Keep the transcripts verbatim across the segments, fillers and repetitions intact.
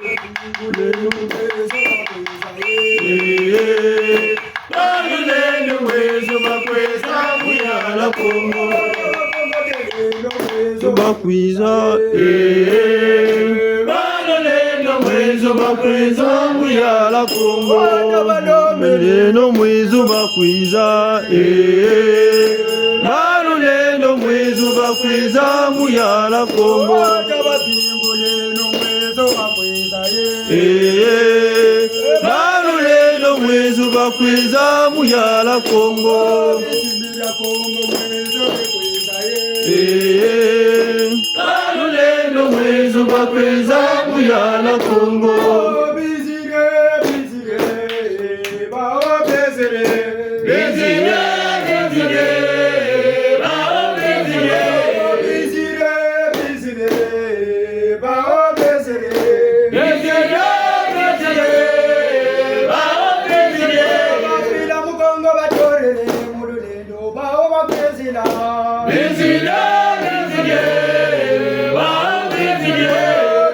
Eh, balulendo mwezo bakwiza muyala Kongo. Bakwiza, eh, balulendo mwezo bakwiza muyala Kongo. Balulendo mwezo bakwiza, eh, balulendo mwezo bakwiza muyala Kongo. Eh, balulendo mwezo bakwiza muyala Kongo. Eh, balulendo mwezo bakwiza muyala Kongo.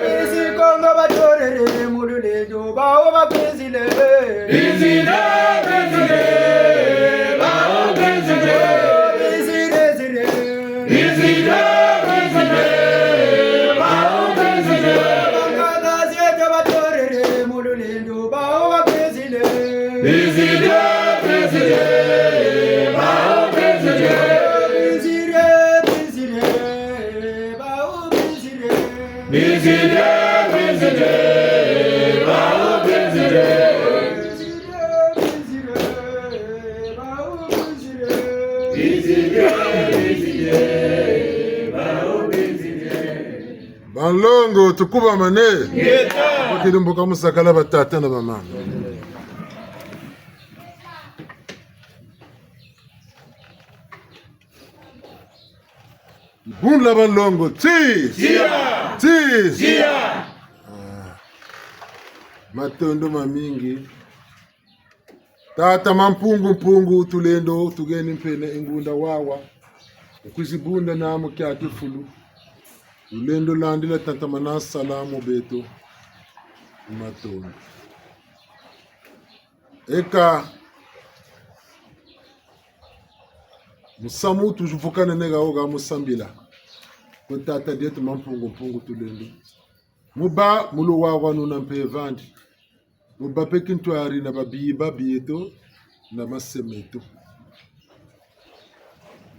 Bisi Kongo batorere mu lulendo, bawu bakwizire. Bizire, bizire, bawu bizire. Bizire, zire. Bizire, bizire, bawu bizire. Bakaka zeto batorere mu lulendo, bawu bakwizire. Bizire, bizire, bawu bizire. Bizire, bizire, bawu bizire. Bizire, bizire, bawu bizire. Banlongo, tukubamane. Ngeta. Bakiri mboka musakala, batata na bamama. Bundula banlongo, ti! Tia! Ti! Tia! Ah. Matondo mamingi. Tata Mampungu Mpungu, tulendo, tugeni mpene ingunda wawa. Ukwizi bunda na mu kiaki fulu. Lulendo lwandi lwa tatamana sala mu beto. Matondo. Eka, musamu tuvukanene hawo ha mu sambila kwe tata dieto Mampungu Mpungu tulendo. Mu bâ mu luwawanu na mpeve andi. Mu bâ mpe kintwari na babiba bieto na mase meto.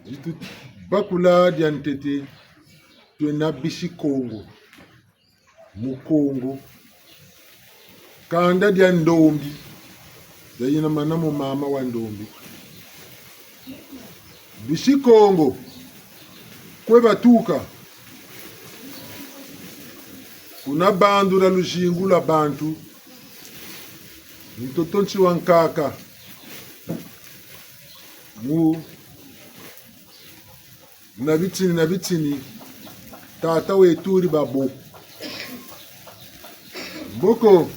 Di tubakula dia ntete, twena bisi Kongo. Mu Kongo. Kanda dia ndombi, dia yina mana mu mama wa ndombi. Bisi Kongo, kwe batuka, kuna bandula luzingu lwa bantu, ntoto nsi wa nkaka, mu na bitini na bitini, tata weto weri babo. Mboko,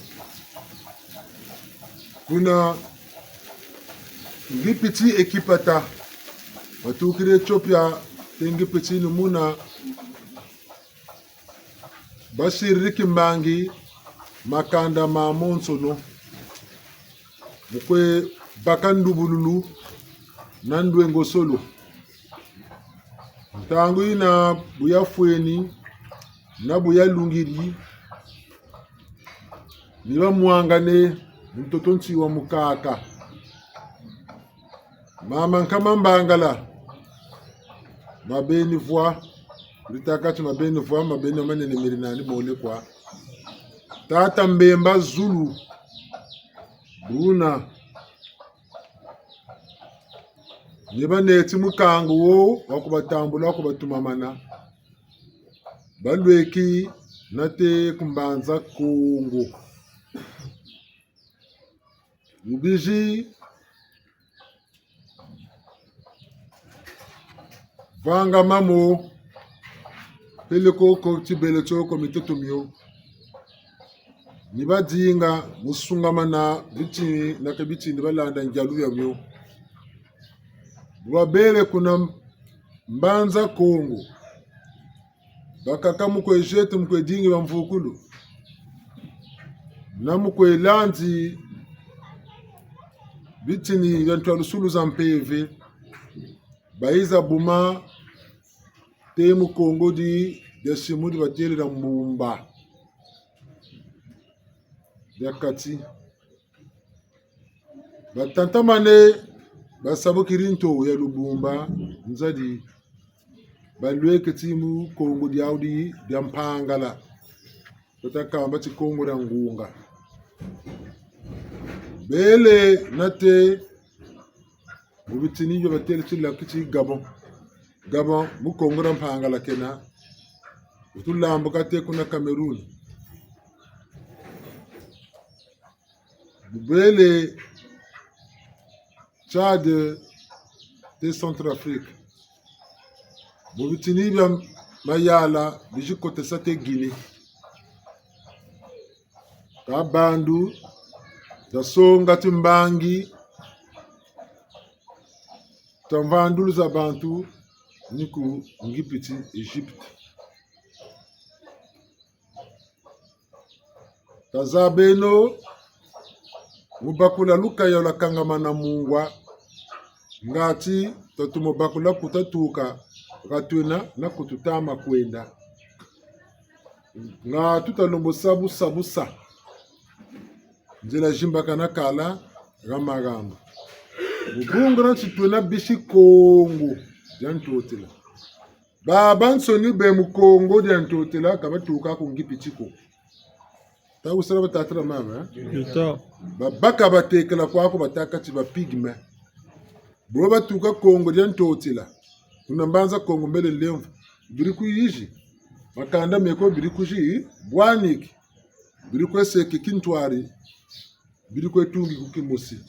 kuna Ngipiti Ekipata, batukiri Etiopia, te Ngipiti ni muna, basiriri kimbangi makanda mamonsono, mu kwe baka ndubululu na ndwengosolo. Ntangu yina bu yafweni na bu yalungiri, ni bamwangane mu ntoto nsi wa mukaka. Mama Nkama Mbangala, mabeni vwa, kuri tâka ti mabeni vwa, mabeni wa manene meri nani mole kwa. Tata Mbemba Zulu, buna, ni baneti mukangu wo wa kubatambula, wa kubatumamana. Balweki nate ku Mbanza Kongo. Wubizi vanga mamo, peleko ko tibele tio ko mitoto mio. Ni badinga mu sungamana bitini na ke bitini balanda ngialu ya mio. Bu babele kuna Mbanza Kongo, bakaka mu kwe zieta, mu kwe dingi bamvukulu. Na mu kwe landi bitini bia ntwalusulu za mpeve, bayiza buma te mu Kongo di dia simu di batêle dia Mbumba dia kati. Batatamane, basabukiri nto ya Lubumba, nzadi balweke ti mu Kongo diawu di dia Mpangala, bata kamba ti Kongo dia Ngunga. Bele nate mu bitini bio batêle ti laki ti Gabon. Gabon, mu Kongo dia Mpangala kena. Wutu lambuka te kuna Cameroun. Bubele Tchad te Centrafrique. Mu bitini bia mayala bizi kotesa te Guinée. Ka bandu ta songa timbangi tia mvandulu za bantu ni ku Ngipiti, Égypte. Tazabeno mu bakula lukaya lwa kangama na mungwa, ngati tatumo bakula ku tatuka, ka twena na ku tutama kwenda. Nga tutalombo sa busa busa, nzila zimbakana kala ha magamba. Mu bungu na nsi twena bisi Kongo dia Ntotela. Babansoni be mu Kongo dia Ntotela ka batuka ku Ngipiti ko. Ta wisala batata na mama, eh? Yuta. Babaka batekela kwaku batâka ti ba pygmées. Bo batuka Kongo dia Ntotela, kuna Mbanza Kongo mbele lemvo, biri kuyizi. Makanda meko biri kuzi bwaniki. Biri kwe seke kintwari. Biri kwe tungi ku kimosi.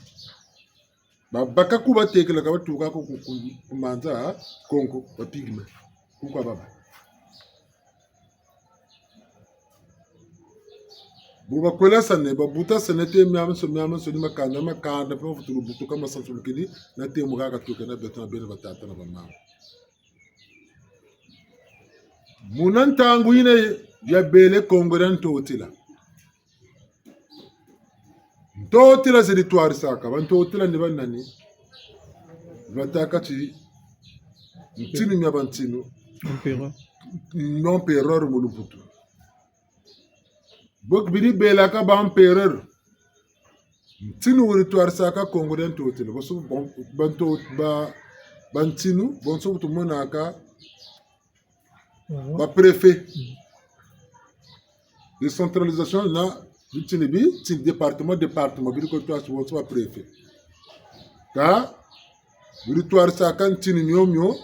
Babaka ku batekela ka batuka ko ku, ku, ku Mbanza Kongo, ba pygmées. Ku kwa baba. Bu bakwela sane, babuta sane te miamiansoni, miamiansoni makanda, makanda, mpe mavutulu butuka masansulukini, na te mu kaka tuka na beto na beno batata na bamama. Muna ntangu yina yabele Kongo dia Ntotela. Ntotela zeri twarisaka, ba Ntotela ni banani? Batâka ti ntinu mia bantinu. Empereur. Empereur mu lumputu. Bo beri belaka ba empereur. Ntinu weri twarisaka Kongo dia Ntotela. Bonso, bon, banto, ba, bantinu, bonso bu tumonaka, ba préfet. Décentralisation na bitini bi, ti département, département, beri kwe twasa bonso ba préfet. Ka beri twarisaka ntinu miomio,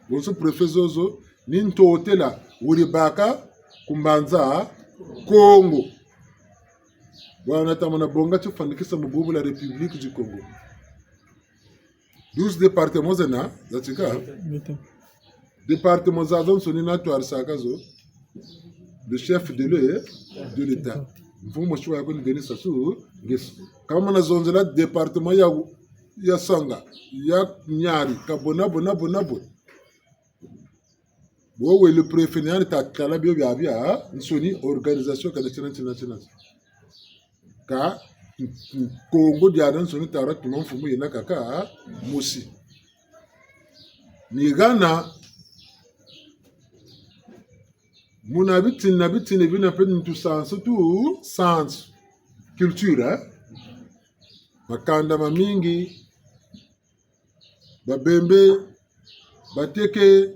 bonso préfet zozo, ni Ntotela, weri baka ku Mbanza Kongo. Bwana tamana bonga tifwanikisa mu bubu la République du Congo. Douze départements zena, zatika. Département zazansoni na twarisaka zo, le chef de l'E-, de l'État. Mfumu mosi wa ko ni Denis Sassou Nguesso. Ka bamana zonzela département ya, ya Sangha, ya Niari, ka bo na bo na bo na bo. Bo we le préfet ni yandi ta tala bio biabiansoni, organisation ka na tina, tina, tina. Ka Kongo diansoni tara tuma mfumu yena kaka mosi. Ni hana muna bitini na bitini bina mpe ni tusansu, tusansu. Culture, eh? Makanda mamingi, Babembe, Bateke,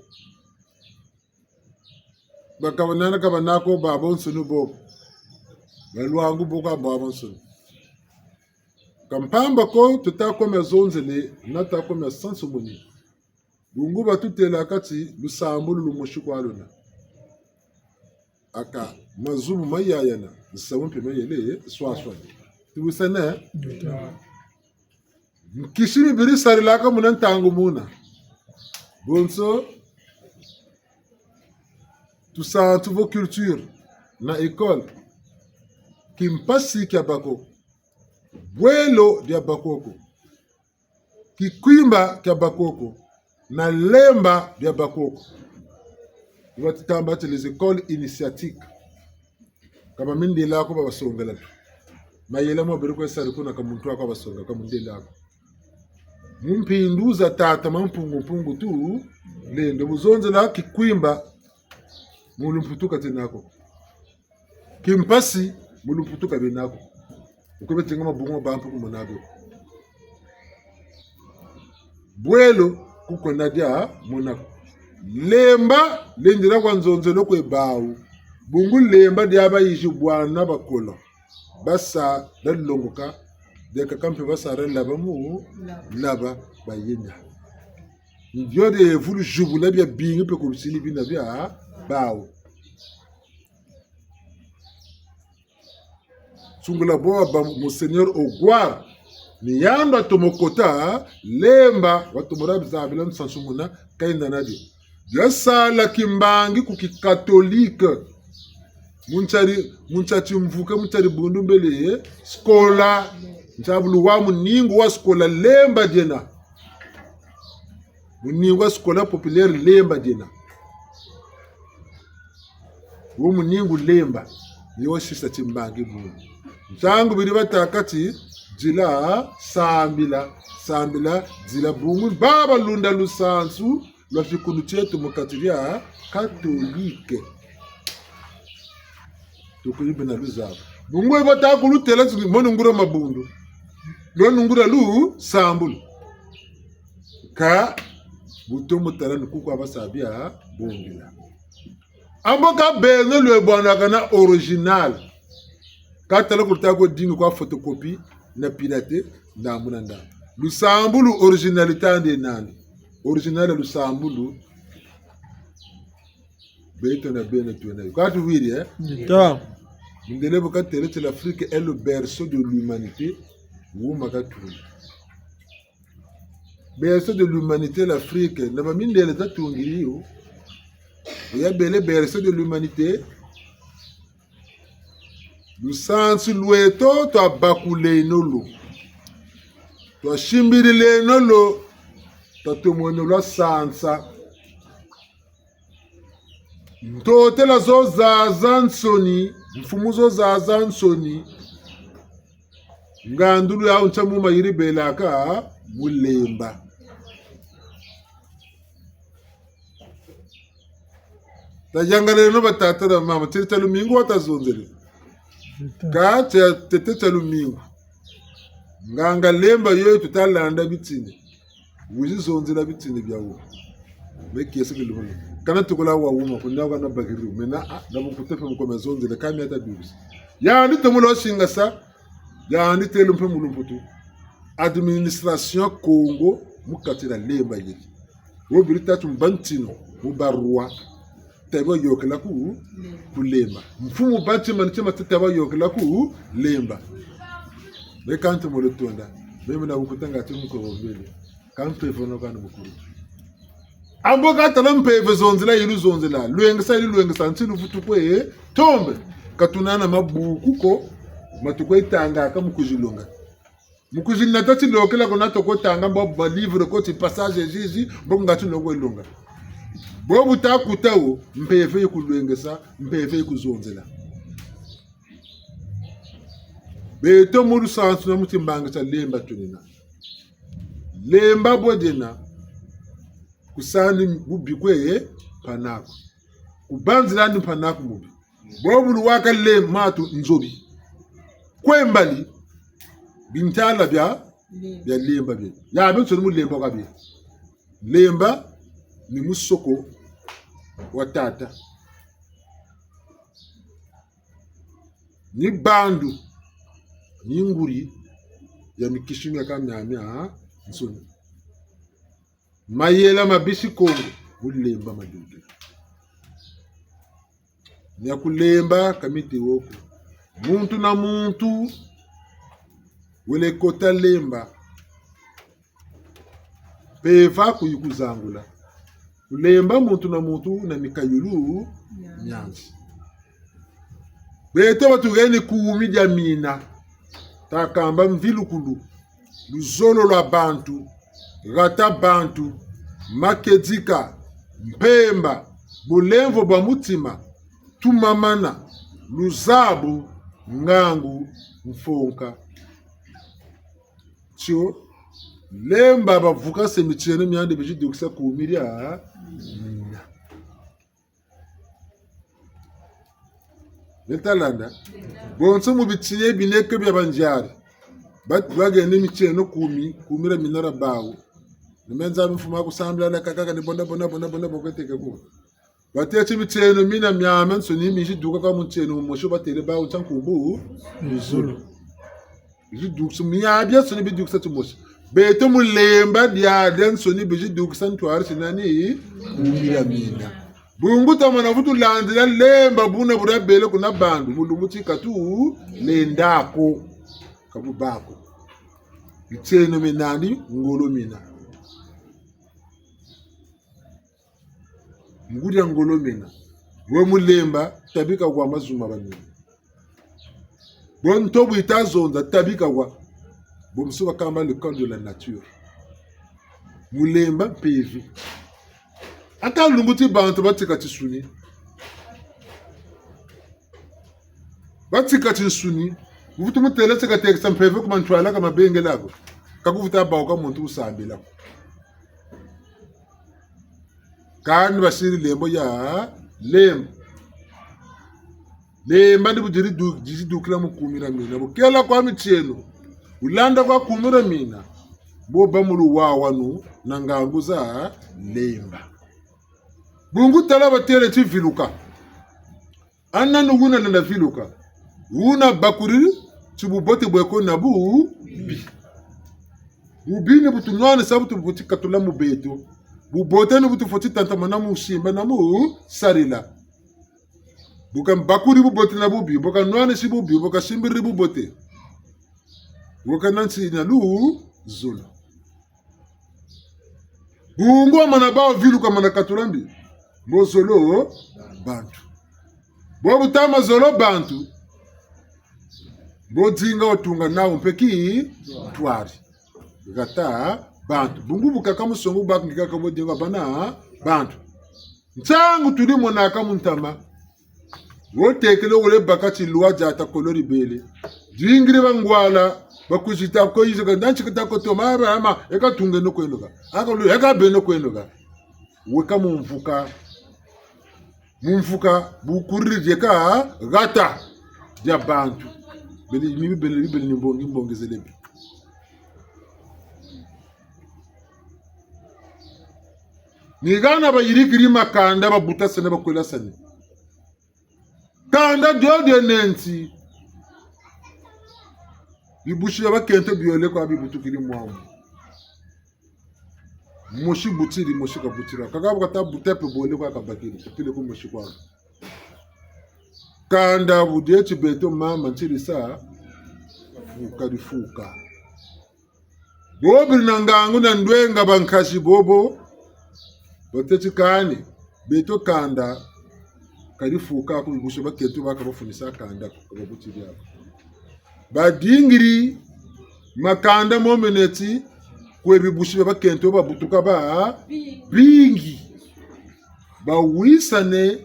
Bakabanana, Kabanako, babonsoni bo ko. Balwangu bo ko, babonsoni. Ka mpamba ko, tuta kwe mia zonzele, na ta kwe mia sansumuni. Bungu batutêlaka ti lusambulu lumosi kwa luna. Aka mazubu mayayana, nsamu mpe mayele swaswani. Tuwisane? Nkisi mi beri sarilaka muna ntangu muna. Bonso, tusansu vo culture na école. Kimpasi kia bakoko. Bwelo dia bakoko. Kikwimba kia bakoko. Na lemba dia bakoko. Batitamba ti les écoles initiatiques. Ka ba mindele ko babasongela tu. Mayela mo beri kwe sari kuna ka muntu ako abasonga, ka mundele ko. Mu mpindu za tata Mampungu Mpungu Tulendo, bu zonzela Kikwimba, mu lumputu ka tena ko. Kimpasi, mu lumputu ka bena ko. Uko betenga mabungu ma bampu kumona ko. Bwelo, kuko na dia mona ko. Lemba, lendila kwa nzonzelo kwe bawu. Bungu lemba dia bayizi bwana bakola. Basa da longoka, diaka kampe basa da laba mu, laba bayenda. Ndio de vulu zibula bia bingi mpe ku bisini bina bia bawu. Sungula bo ba Monseigneur Ogwar, ni yandi watomo kota, lemba, watomo da bizabila nsansu muna, kayenda na dio. Dia sala kimbangi ku kikatolike. Mu ntiari, mu ntiari mvuka, mu ntiari bundu mbele, scola. Ntiabulu wa muningu wa scola lemba diena. Muningu wa scola populaire lemba diena. Wo muningu lemba, ni wo sisa timbangi bundu. Ntangu biri batâka ti, dila sambila, sambila, dila bungu, baba lunda lusansu, lwa fikulu tieto mu kati dia katolike. Tukuyibe na luzaba. Bungu eba ta kulutela tsi mono ngura mabundu. Lwa nungura lusambulu. Ka butomo tala ni kuku abasa bia bongela. Ambo ka beno lwe bwana kana original. Ka tala ku luta ko dingi kwa photocopie na pirate, ndambu na ndambu. Lusambulu originalité andi nandi? Original lusambulu. Beto na beno twena yo. Ka tuwiri, eh? Nita. Mindele bu katêle ti l'Afrique est le berceau de l'humanité. Wuma katula. Berceau de l'humanité, l'Afrique, na ba mindele tatungiri yo. Ya bele berceau de l'humanité. Lusansu lweto twabakuleno lo. Twasimbirileno lo. Twatomweno lwa sansa. Ntotela zo zazansoni, mfumu zo zazansoni. Ngandulu yawu ntia mu mayiri belaka mu lemba. Tayangaleno batata na mama, tete tia lumingu watazonzele. Ka tia tete tia lumingu. Nganga lemba yo tutalanda bitini. Wizi zonzela bitini biawu. Me kiese kilumuni. Kana tukula wa wuma, kuna kana bakiri. Mena, ah, na bukutepe mukome zonzela, kami ata bibisi. Yandi tomo lo singasa, yandi têle mpe mu lumputu. Administration Kongo, mu kati dia lemba yeri. Wo biri tatu mbantino, mu barua. Taba yokela ku, ku lemba. Mfumu bantima ni tima taba yokela ku, lemba. Me kanti molo tonda. Meme na bukutanga ti muko bombele. Ka mpeve no kani bukuru. Ambo ka tala mpeve zonzela yi luzonzela. Lwengesa yi lwengesa nti luvutu kwe, tombe. Ka tuna na mabuku ko, ma tukwe tangaka mu kuzilonga. Mu kuzinata ti lokela ko na toko tanga mbo ba livre ko ti passage zizi, mbo nga ti noko longa. Bo bu takuta wo, mpeve yi kulwengesa, mpeve yi kuzonzela. Beto mu lusansu na mu timbangi tia lemba tunina. Lemba bwe diena, ku sa ni bubi kwe mpangi aku. Ku banzila ni mpangi aku mubi. Bobu luwaka le matu nzobi. Kwe mbali, bintala bia, bia lemba bie. Ya biansoni mu lemba kwa bie. Lemba ni musoko wa tata. Ni bandu, ni nguri ya mikisi miaka miamiansoni. Mayela ma bisi Kongo, mu lemba madukila. Nia kulemba ka miti wo ko. Muntu na muntu wele kota lemba. Mpeve aku yi kuzangula. Kulemba muntu na muntu na mikayulu miandi. Beto batuheni kumi dia mina. Takamba mvilukulu, luzolo lwa bantu, hata bantu, makedika, mpemba, bulemvo bwa mutima, tumamana, Luzabu, ngangu, mfonka. Tio, lemba bavukase mitieno miandi bizidukisa kumi dia mina. Beno ta landa? Bonso mu bitiye bineke bia bandiari. Ba, bagene mitieno kumi, kumi dia mina dia bawu. Ni me Nzambi mfumu aku sambila na kakaka ni bona, bona, bona, bona, boketeke ku. Batêle ti mitieno mina miamiansoni miziduka kwa mutieno mumosi batêle bawu ntia nkumbu? Mizulu. Bizidukisa, miamiansoni bizidukisa timosi. Beto mu lemba diadiansoni bizidukisa ntwari ti nani? Kumi dia mina. Bungu tamana vutu landila lemba buna bu diabele kuna bandu, mu lumbu ti katu lenda ko. Ka bubâ ko. Mitieno mina ni ngolo mina. Nguria ngolo mina. We mu lemba, tabika kwa mazu ma banene. Bo ntobo yita zonza, tabika kwa. Bo musu bakamba le code de la nature. Mu lemba mpeve. Ata lumbu ti bantu batika tinsuni. Batika tinsuni. Kuvutu mutêle ti katekisa mpeve ku mantwala ka mabengela ko. Ka kuvutu bâ ko ka muntu wusambila ko. Kani basiri lembo ya lembo. Lemba ni bu diri du-, diri dukila mu kumi dia mina. Bu kela kwa mitieno. Wulanda kwa kumi dia mina. Bo bâ mu luwawanu na ngangu za lemba. Bungu tala batêle ti viluka. Ana nu wuna lenda viluka. Wuna bakuri ti bubote bweko na bubi. Bubi ni bu tunwanisa bu tufweti katula mu beto. Bubote ni bu tufweti tatamana mu simba na mu sarila. Bu ka bakuri bubote na bubi, bu ka nwanisi bubi, bu ka simbiri bubote. Weka na nsi na luzolo. Bungu wamana bâ viluka mana katula mbi. Mbo zolo bantu. Bo bu tama zolo bantu. Mbo dinga watunga nawu mpe kintwari. Hata bantu. Bungu bukaka musongo baka ngikaka bo dinga bana bantu. Ntangu tudi monaka mu ntama. Wo tekele wole baka ti lwa diata kolo dibele. Dingiri bangwala, bakwizi ta ko yiza ka ndanti ka ta ko toma, aba ama, eka tungeno kweno ka. Aka lu, eka beno kweno ka. Weka mu mvuka. Mu mvuka, bukuriri dieka, hata, dia bantu. Bele, mi bele, bele ni mbongi, mbongi zele mbi. Ni hana bayirikiri makanda, babutasane, bakwelasane. Kanda dio diena nti. Bibusi bia bakento biole kwa bibutukiri mwamu. Mosi butiri, mosi kabutira. Kaka bu kata buta mpe bole kwa kabakiri. Kapile ku mosi kwa. Kanda bu die ti beto mama ntiri sa. Fuka difuka. Bo beri na ngangu na ndwenga bankazi bobo, batêle ti kani, beto kanda, ka difuka ko bibusi bia bakento baka bafunisa kanda ko, ka babutiri ako. Badingiri makanda mo mena ti, kwe bibusi bia bakento babutuka babingi. Bawisane,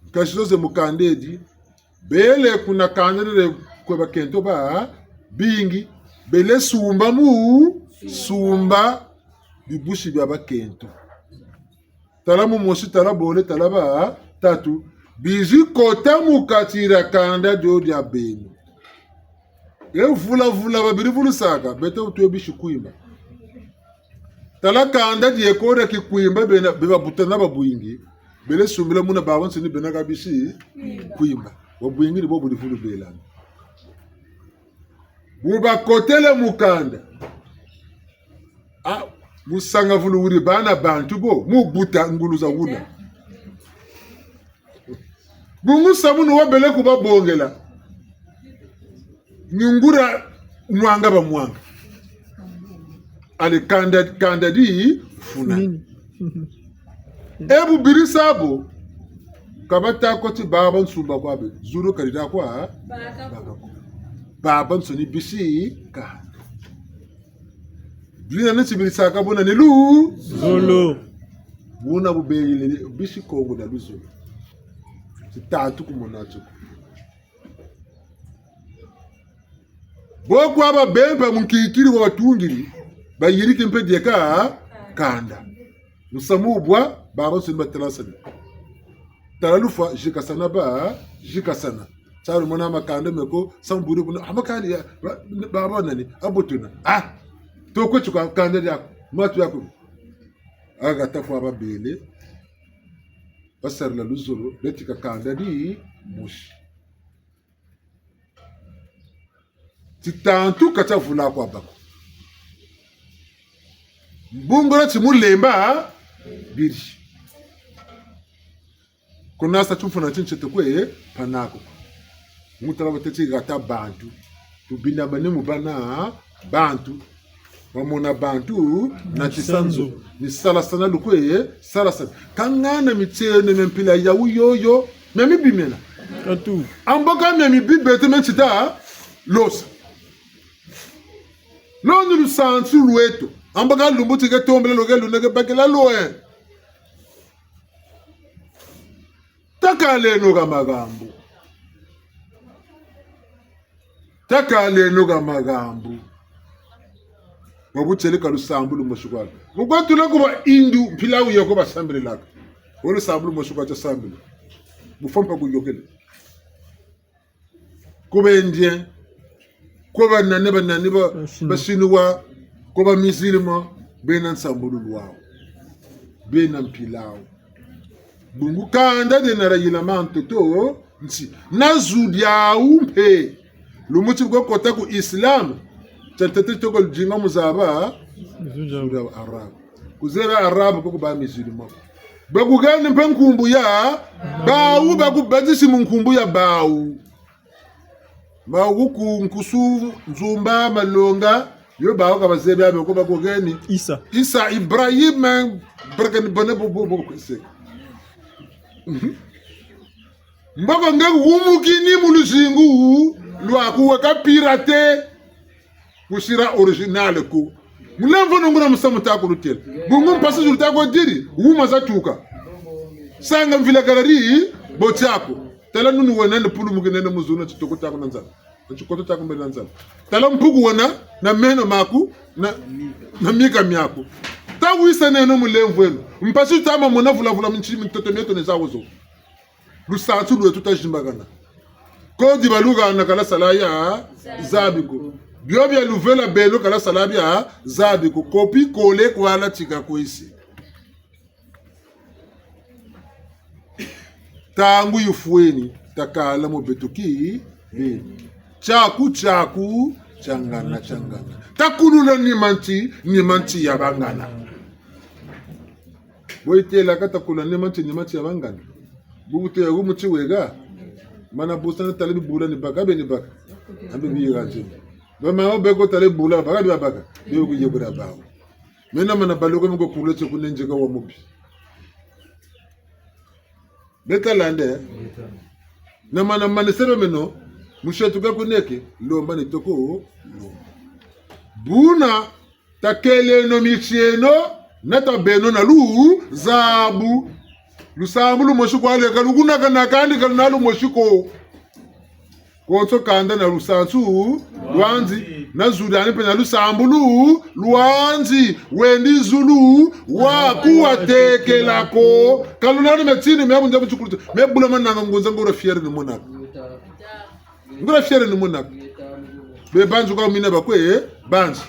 nkazi zo ze mu kanda edi, bele kuna kanda die kwe bakento babingi, bele sumba mu, sumba bibusi bia bakento. Tala mu mosi, tala bole, tala batatu, bizi kota mu kati dia kanda dio dia beno. E vula vula baberi vulusaka, beto twe bisi Kwimba. Tala kanda die ko dia Kikwimba bena, be babutana babwingi. Bele sumbila muna babansoni bena ka bisi Kwimba. Babwingi ni bo beri vulu bela. Bu bakotele mu kanda. Ah, musangavulu weri bana bantu bo, mu buta ngulu za wuna. Bungu samu ni wabele ku babongela. Ni nguria mwanga bamwanga. Allez, kanda, kanda difuna. E bu beri sa bo, ka bata ko ti babansumba kwa be, zulu ka dita kwa, baka ko. Babansoni bisi kanda. Bina ni ti beri saka bo na ni lu? Zulu. Buna bu beri le bisi Kongo na luzolo. Tatu kumona tio. Bo kwa babempa munkikiri wa batungiri, bayiriki mpe dieka kanda. Musamu wubwa, babansoni batalansani. Tala lufwa, zikasana ba, zikasana. Tala lumona makanda meko, samburi kuna, amakani ya, ba, baba nani, abutuna. Ah, tokwe tuka kanda diaku, matu yaku. Aga tafwa babele, basarila luzolo, betika kanda dimosi. Titantu ka tiavula kwa bako. Mbungula ti mulemba biri. Kuna sa tumfuna tintsete kwe panako. Mutala bateti gata bantu. Tubinda mane mu bana bantu. Bamona bantu na tisanzu. Ni salasana lukwe, salasana. Kangana mitieno mia mpila yawu yoyo, mia mibi miena. Katu. Amboka mia mibi beto mia ntita losa. Lo ni lusansu lweto. Amboka lumbu ti ke tombele lo ke luna ke bakila lo, eh. Takaleno ka makambu. Takaleno ka makambu. Wa butieleka lusambulu mosi kwa. Mu kwa tula ku ba Hindu, mpila wu yako basambililaka. Wo lusambulu mosi kwa tiasambila. Bufwa mpa kuyokele. Ku ba Indien, ku ba nani, ba nani, ba, ba Chinois, ku ba musulman, bena nsambulu lwawu. Bena mpila wu. Bungu kanda diena dia yilama ntoto nsi. Na zu diawu mpe. Lumbu ti bu kota ku Islam. Tia ntete toko ludinga mu zaba. Zu diawu. Zu diawu Arabe. Ku zaba Arabe ko ku ba musulman. Bakuheni mpe nkumbu ya bawu, bakubadisi mu nkumbu ya bawu. Mawu ku nkusu, nzumba, malonga, yo bawu ka bazebi ya be ko bakuheni. Isa. Isa, Ibrahim, barkani bana bo, bo, bo, kwese. Mhm. Mboko nge wumukini mu luzingu lwaku, weka pirate. Kusira original ko. Mulemvo no nguna musamu ta kulutela. Bungu mpasi zulu ta ko diri, wuma za tuka. Sanga mvila galari, bo tiaku. Tala nunu wena ne pulu mukinene mu zulu na titoko tiaku na nzala. Na tikoto tiaku mbele na nzala. Tala mpuku wena na meno maku, na, na mika miaku. Ta wisa neno mulemvo eno. Mpasi ta ma mona vula vula minti mintoto mieto ne zawu zo. Lusansu lweto ta zimbakana. Kodi baluhana ka lwa sala ya zabi ko. Bio bia luvela beno ka lwa sala bia zabi ko. Copier-coller kwa lwa tika kwesi. Ntangu yifweni, takala mu beto kibeni. Tiaku, tiaku, tiangana, tiangana. Takulula nima nti, nima nti ya bangana. Bo yitela ka takula nima nti, nima nti ya bangana. Bubu te ya wu muti wega. Mana busa na tala bibula ni baka, be ni baka. Ambe biyiga nti. Ba mama be ko tala bibula, baka bia baka. Be ku yebula bawu. Mena mana baloko mko kula tse kunenjeka wa mubi. Beta lande. Na mana maniselo meno, musetu ka kuneke, lomba ni toko, lomba. Buna, takeleno mitieno, na tabeno na luzabu. Lusambu lumosi kwa lweka, lukunakana kandi ka luna lumosi ko. Konso kanda na lusansu lwanzi, na zu diani mpe na lusambulu lwanzi, wendi zulu, waku watekela ko. Ka luna ni metini, me bunza butukulutu, me bula mananga ngunza ngura fière ni monaka. Ngura fière ni monaka. Be banzi kwa mina bakwe, banzi.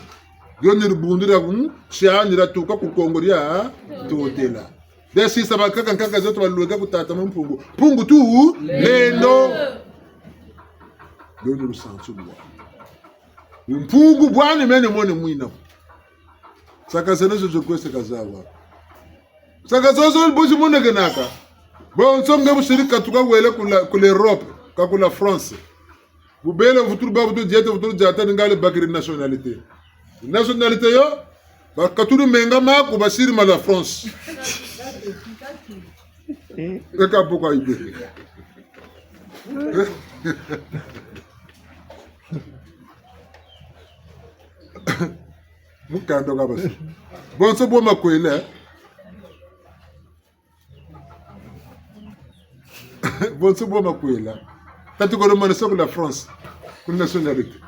Yo ni lubundu dia, mm, tia ni lwatuka ku Kongo dia Ntotela. Dia sisa bakaka nkaka zeto balweka ku tata Mpungu. Mpungu tu lendo. Lendo. Yo ni lusansu lwa. Mpungu bwani mene mone mwina. Saka zena zo zo kwese kazawa. Saka zozo bo zimonekenaka. Bonso nge bu siri katuka wele ku la, ku l'Europe, ka ku la France. Bu bele vutulu ba vutulu diata, vutulu diata ni nga le bakiri nationalité. Nationalité yo, bakatulu menga maku basiri ma la France. Eka poko ayibe. Mukando kabasi. Bonso bo makwele. Bonso bwa makwela. Tatu kolo mwana soko la France. Kuna nationalité.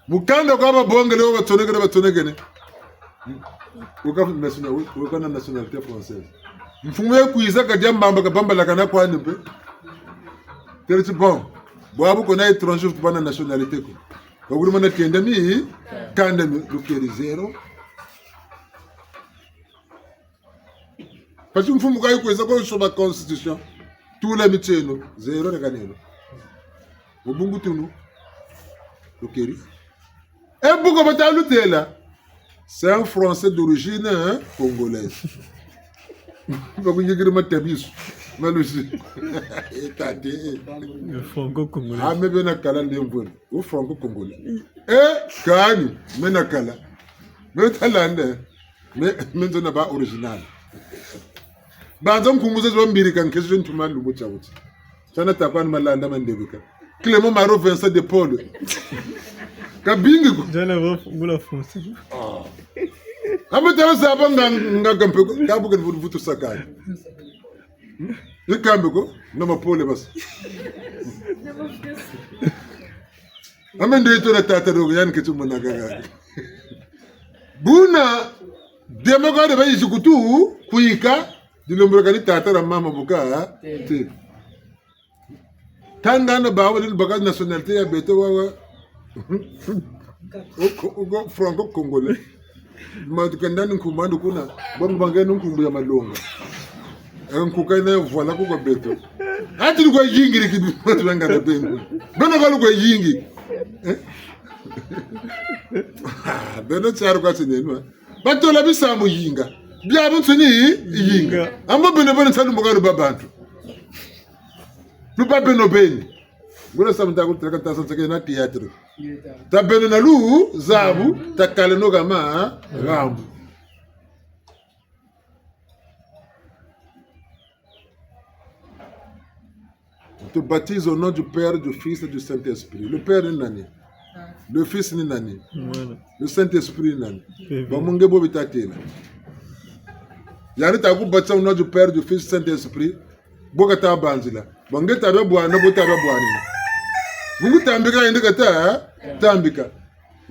Mukanda kwa babongele, wo batsonekene, batsonekene. Wuka national-, wuka na nationalité française. Mfumu ye kwiza kadia mbamba kabambalakana kwani mpe. Têle ti bon. Bwabu ko na étranger futu bâ na nationalité ko. Bakulu mana kenda mi, kanda mi, lukeri zéro. Parce que mfumu kayi kwiza ko soba constitution. Tula mitieno, zéro na kaneno. Mu bungu tunu. Lukeri. E bu ko bata lutêla. C'est un Français d'origine, hein, congolaise. Bakunyikiri matabisu. Malusi. E tate. Le franco-congolais. Ah, me bena kala lemvwele. Ou franco-congolais. Eh, kani, me nakala. Me talande. Me, me nzo nabâ original. Banza nkumbu za zo mbiri ka nkesi zo ntuma lumbu tia wuti. Tiana takwani malanda mandebeka. Clément Marot Vincent de Paul. Ka bingi ko. Jana wa ngula fonse. Ah. Ambe tala zaba nga, nga kampe ko. Kabu ke vutu, vutu sakani. Hmm? Ni kambe ko. Na mapole basi. Ambe ndo yito na tata dogo, yani keti mona gaga. Buna, dema kwa de bayizi kutu, kwika, dilomboka ni tata na mama buka, te. Tangana bawu, lili baka nationalité ya beto wawa. Oko, oko franco-congolais. Ma tukenda ni nkumbu andi kuna. Bangu bangeni nkumbu ya malonga. Eh, nkuka yina ya vwala ku kwa beto. Ati lukwe yingiri ki bima tuwengana beno. Beno ka lukwe yingi. Eh? Ah, beno tiari kwa tinenwa. Batola bisambu yinga. Biabiansoni yinga. Ambo beno beno nsalu mboka lubâ bantu. Lubâ beno beni. Ngula samu ta kutêlaka ta sansaka na théâtre. Tabeno na luzabu, takaleno kama, rambu. On te baptise au nom du Père, du Fils et du Saint-Esprit. Le Père ni nani? Le Fils ni nani? Mwana. Le Saint-Esprit ni nani? Bebe. Ba mu nge bo bitatêla. Yandi ta ku baptiser au nom du Père, du Fils, du Saint-Esprit. Bo kata banzila. Bo nge ta bia bwana, bo ta bia bwanina. Bungu tambika yandi kata tambika.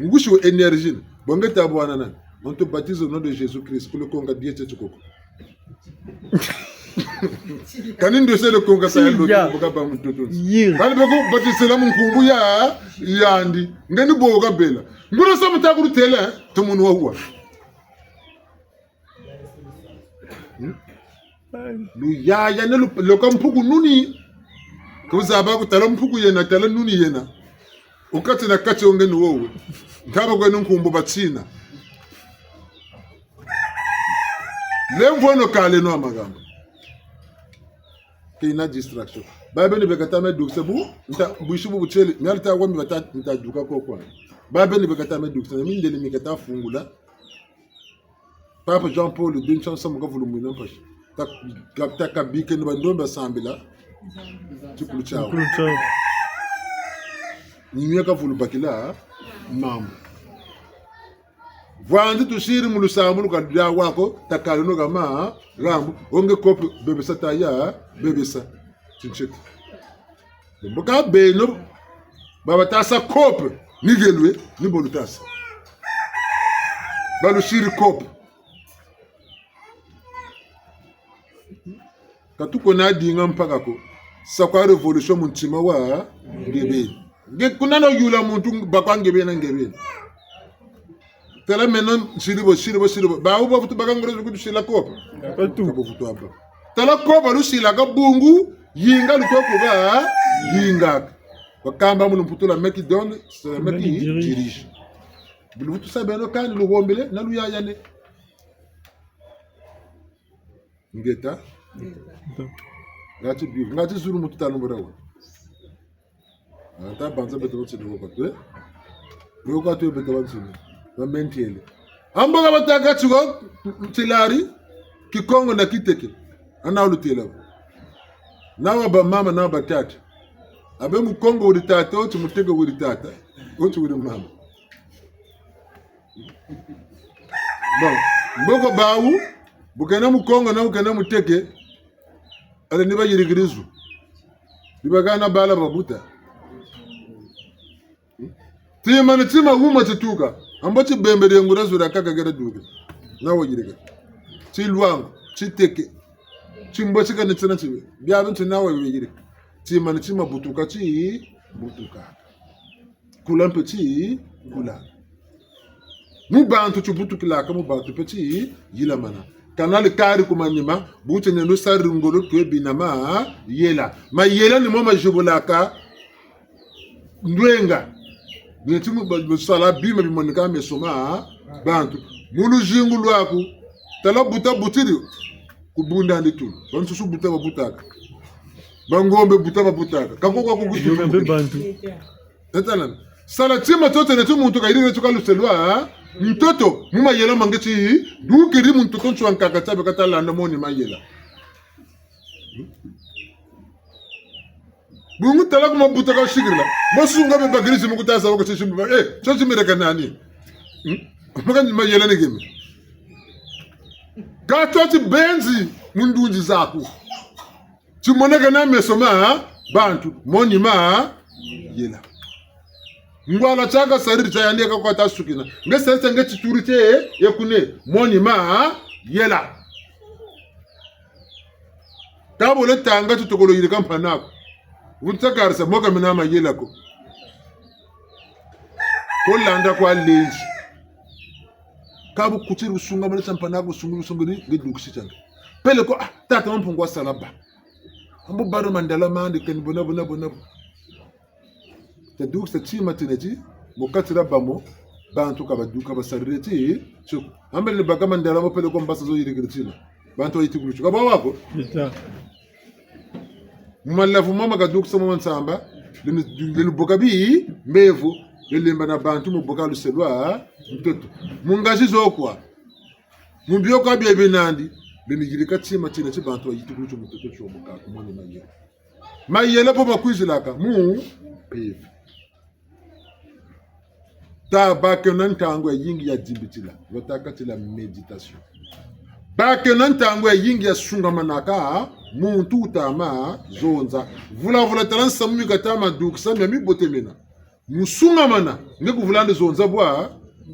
Ngusi wo énergie. Bo nge ta bwanana. On te baptise au nom de Jésus-Christ. Ku lukonka die tie tikoko. Kani ndo sele konka sa ya loki, ya, mboka ba mutoto. Yiri. Kani beko batisela mu nkumbu ya, yandi. Nge ni bo kabela. Ngula samu ta kutêla, eh? Tumunu wa huwa. Hmm? Luyaya ne lu-, loka mpuku nuni. Kuzaba kutala mpuku yena, tala nuni yena. Wu kati na kati wo nge ni wowe. Nkaba kweno nkumbu batina. Lemvweno kaleno a magambu. Kina distraction. Ba beni beka ta me dukisa bu, nta, bwisi bu butiele, miali ta wami bata, nta duka ko kwa. Ba beni beka ta me dukisa, mindele mi kata fungula. Papa Jean-Paul deux, nsansa mu kavulu mwina mpasi. Ta, ka, ta kabike ni bandombe basambila. Tikulu tiawu. Tikulu tiawu. Ni mia kavulu bakila, mambu. Vwanzi tusiri mu lusambulu ka lwa wako, takaleno kama, rambu, wo nge kope, bebesa taya, bebesa. Tintiete. Mboka beno, ba bata sa kope, ni gelwe, ni bo luta sa. Ba lusiri kope. Ka tuko na dinga mpaka ko. Sa kwa révolution mu ntima wa nge beni. Nge kuna no yula muntu bakwa nge beni na nge beni. Tala meno nsiri bo, siri bo, siri bo. Bawu bavutu baka ngolo kutusila kope. Ka tu. Ka bavutu aba. Tala kope lusilaka bungu, yinga lukoko ba, yingaka. Bakamba mu lumputu la mec qui donne, c'est le mec qui dirige. Buluvutu sa beno kani luhombele, na luyayane. Ngeta. Ngeta. Ngati bivu. Ngati zulu mutu tanu mbora wa. Ata banza beto bansoni wo kwa tu, eh? Wo kwa tu beto bansoni. Ba mentiele. Ambo ka batâka tiko, tilari, Kikongo na Kiteke. Ana wulutêla. Na wa bamama, na wa batata. Abe Mukongo wuri tata, wo ti Muteke wuri tata, wo ti wuri mama. Bon, mboko bawu, bu kena Mukongo na bu kena Muteke, Ale ni bayirikiri zu. Ni bahana bala babuta. Tima ni tima wuma tituka. Ambo tibembe dia ngura zu dia kaka gera duke. Na wayirika. Tilwangu, titeke. Timbwa tika ni tina tibe. Bia bintu na wayirika. Tima ni tima butuka ti butuka. Kula mpe ti kula. Mu bantu tibutukilaka, mu bantu mpe tiyilamana. Kanali kari ku manima, bu tiena lusari ngolo twe bina mayela. Mayela ni mo mazibulaka ndwenga. Neti mu ba-, mu sala bima bimonika meso ma bantu. Mu luzingu lwaku, tala buta butiri, ku bunda ndi tulu. Bansusu buta babutaka. Bangombe buta babutaka. Kako kwa kukuti. Yonga mpe bantu. Etalana. Sala tima tiote neti muntu kayirikiri tio ka luselwa ntoto, mu mayela ma nge ti, dukiri mu ntoto ntsi wa nkaka tiabe ka talanda mo ni mayela. Bungu tala ku mabuta ka sikirila. Mbo sunga be bakiri timu ku tasa wako tisimba. Eh, tio timireka nani? Hmm? Maka ni mayela ni geme. Ka tio tibenzi mu ndunzi zaku. Timonekene meso ma bantu, mo ni mayela. Ngwala tiaka sariri tia yandi ka kwa ta sukina. Nge sariri tia nge tituri tie ye kune, mo ni mayela. Ka bole tanga tutokolo yirika mpanaku. Wunta karisa mo ka mina mayela ko. Ko landa kwa lenzi. Ka bu kutiri wusunga mwana tia mpanaku, wusungu, wusungu ni, nge dukisi tiange. Peleko, ah, tata Mampungu wasala bâ. Ambo baro mandala mandi kani bona, bona, bona. Tadukisa tima tineti, mu kati dia bamo, bantu ka baduka basarire ti, tio. Ambele baka mandala mo peleko mbasa zo yirikiri tima. Bantu wayitikulu tio. Ka bwa wako? Ita. Mu malavu mama kadukisa mama nsamba, leni, leni boka bi, mbevo, leni lemba na bantu mu boka luselwa, ntoto. Mu ngazi zo kwa. Mu bio kwa bia binandi, leni yirika tima tina ti bantu wayitikulu tio mu ntoto tio mu kaku mo ni mayela. Mayela bo makwizilaka mu mpeve. Ta bakeno na ntangu yayingi ya dimbitila, batâka ti la méditation. Bakeno na ntangu yayingi ya sungamanaka, muntu wuta ma zonza. Vula vula tala nsamu mi kata ma dukisa mia mibote mena. Mu sungamana, nge ku vulandi zonza bwa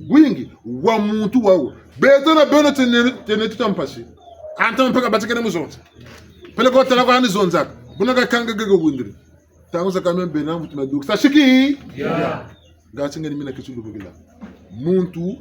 bwingi, wa muntu wawu. Beto na beno tene, tene tuta mpasi. Anta mpaka batikene mu zonza. Peleko tala kwa ni zonzaka. Buna ka kanga gege windiri. Ntangu zakaka mia bena mvutu ma dukisa siki. Ya. Ngati nge ni mina keti lubukila. Muntu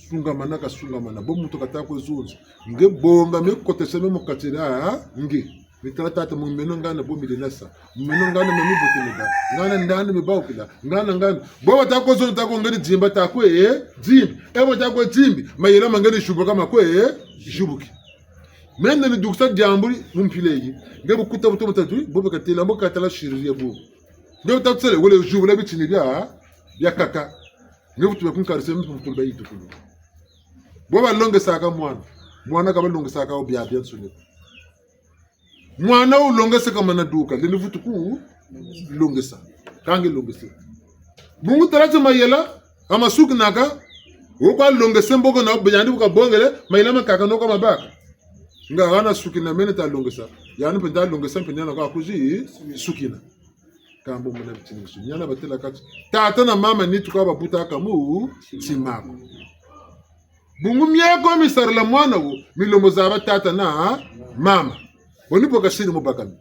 sungamana ka sungamana. Bo muntu kata kwe zonza. Nge bonga me kotese me mu kati dia nge. Ni tala tata mu meno ngana bo mi lenda sa. Mu meno ngana me mibote mi bâ. Ngana ndani mi bawukila. Ngana ngana. Bo bata kwe zonza ta kwe nge ni dimba ta kwe, eh, dimbi. E bo ta kwe dimbi. Mayela ma nge ni zibuka ma kwe, eh, zibuki. Meno ni dukisa diambu mu mpila yi. Nge bu kuta buto butatu, bo be katêla, mbo katala siriri ya bo. Nge bu tatsele, wele zibula bitini bia, biakaka. Nge bu tube kunkarise mpe mutulu ba yitukulu. Bo balongesaka mwana. Mwana ka balongesaka wo biabiansoni. Mwana wulongeseka mana duka, leni vutu ku longesa. Ka nge longese. Bungu tala ti mayela, a masukinaka, wo kwa longese mboko na yandi bu kabongele, mayela makaka no kwa mabaka. Nga hana sukina mene ta longesa. Yandi mpe nta longesa mpe niana kwa kuzi sukina. Kambo muna bitini bisu. Niana batêla kati. Tata na mama nitu ka babutaka mu ntima ko. Bungu mieko mi sarila mwana wo, mi lembo zaba tata na mama. Bo ni bo kasiri mu baka mi.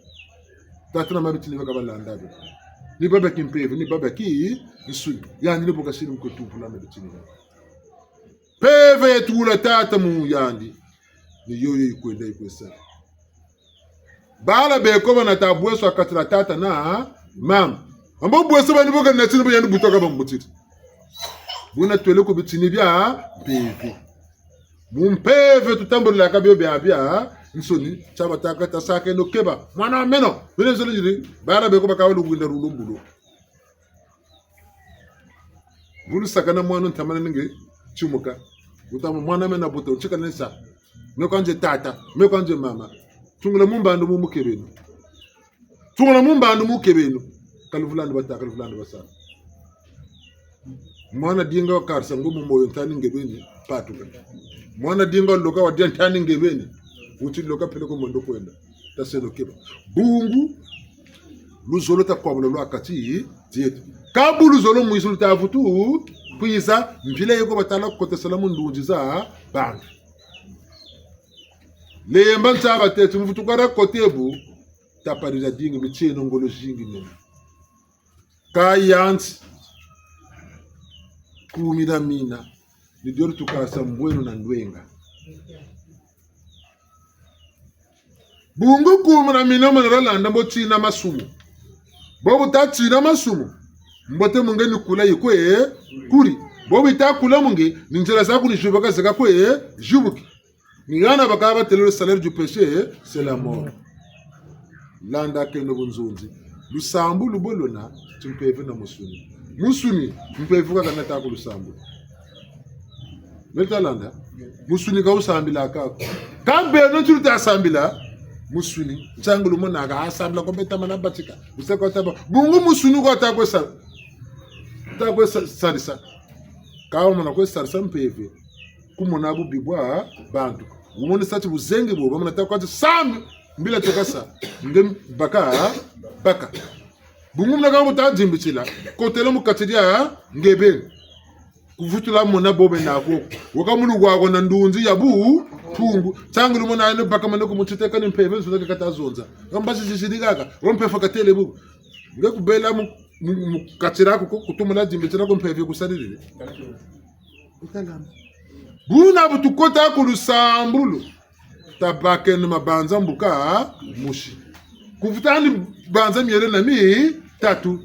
Tata na mama bitini baka balanda be. Ni baba kimpeve, ni baba kinsuni. Yandi ni bo kasiri mu kwe tupula na bitini. Mpeve ya tula tata mu yandi. Ni yoyo yikwenda yikwesa. Bala beko bana ta bweso ha kati dia tata na mama. Ambo bweso bani bo ka natini bo yandi butoka bambutiri. Buna twele ku bitini bia mpeve. Mu mpeve tutambulilaka bio biabiansoni, tia batâka tasakeno keba. Mwana wa meno, bine nzolo nyiri, bala beko baka balungwinda lulumbulo. Vulusakana mwana ntamana ni nge timuka. Wutama mwana mena buto, ntika nesa. Me kwa nze tata, me kwa nze mama. Tungula mu mbandu mu mukebeno. Tungula mu mbandu mu mukebeno. Ka luvulandi bata, ka luvulandi basa. Mwana dinga wakarisa ngo mu moyo ntani nge beni, patuka. Mwana dinga waloka wadia ntani nge beni. Wuti loka peleko mwendo kwenda. Taseno keba. Bungu, luzolo takwabula lwa kati dieto. Kâ bu luzolo mwizu luta vutu kwiza, mpila yeko batala kotesela mu ndunzi za bantu. Lemba ntia batêle ti mu vutu kwa rakote bu, taparila dingi mitieno ngolo zingi mena. Kâ yandi, kumi na mina, ni dio lutukasa mbweno na ndwenga. Bungu kumi na mina mona lwalanda mbo tina masumu. Bo bu tatina masumu, mbote mu nge ni kula yikwe kuri. Bo bu yita kula mu nge, ni nzila zaku ni zibuka zeka kwe zibuki. Ni hana bakaka batêle: le salaire du péché, c'est la mort. Landakeno bunzonzi. Lusambulu bo lwena, timpeve na musuni. Musuni, mpeve kwa kana ta ku lusambulu. Meta landa? Musuni ka wusambilaka ko. Kâ beno ti luta sambila, musuni. Ntiangu lumonaka, asambila ko beta mana batika. Wusa kwa taba. Bungu musuni kwa ta kwe sa-, ta kwe sa-, sarisa. Kâ wamana kwe sarisa mpeve. Kumona bubi bwa bantu. Wumonisa ti buzengi bo, bamona ta kwa ti sambi, mbila tukasa, nge baka, baka. Bungu muna ka bu ta dimbitila, kotela mu kati dia nge beni. Kuvutula mona bo bena ko. Waka mu lugwagwa na ndunzi ya bu, mpungu. Ntiangu lumona ane baka mane ku mutite kani mpeve nzonza ke kata zonza. Kamba si zizidi kaka, wo mpeve katêle bu. Nge kubela mu, mu, mu kati diaku ko, kutumuna dimbitila ko mpeve kusarilile. Buna bu tukota ku lusambulu, tabakeno mabanza mbuka mosi. Kuvutani banza miele na mitatu.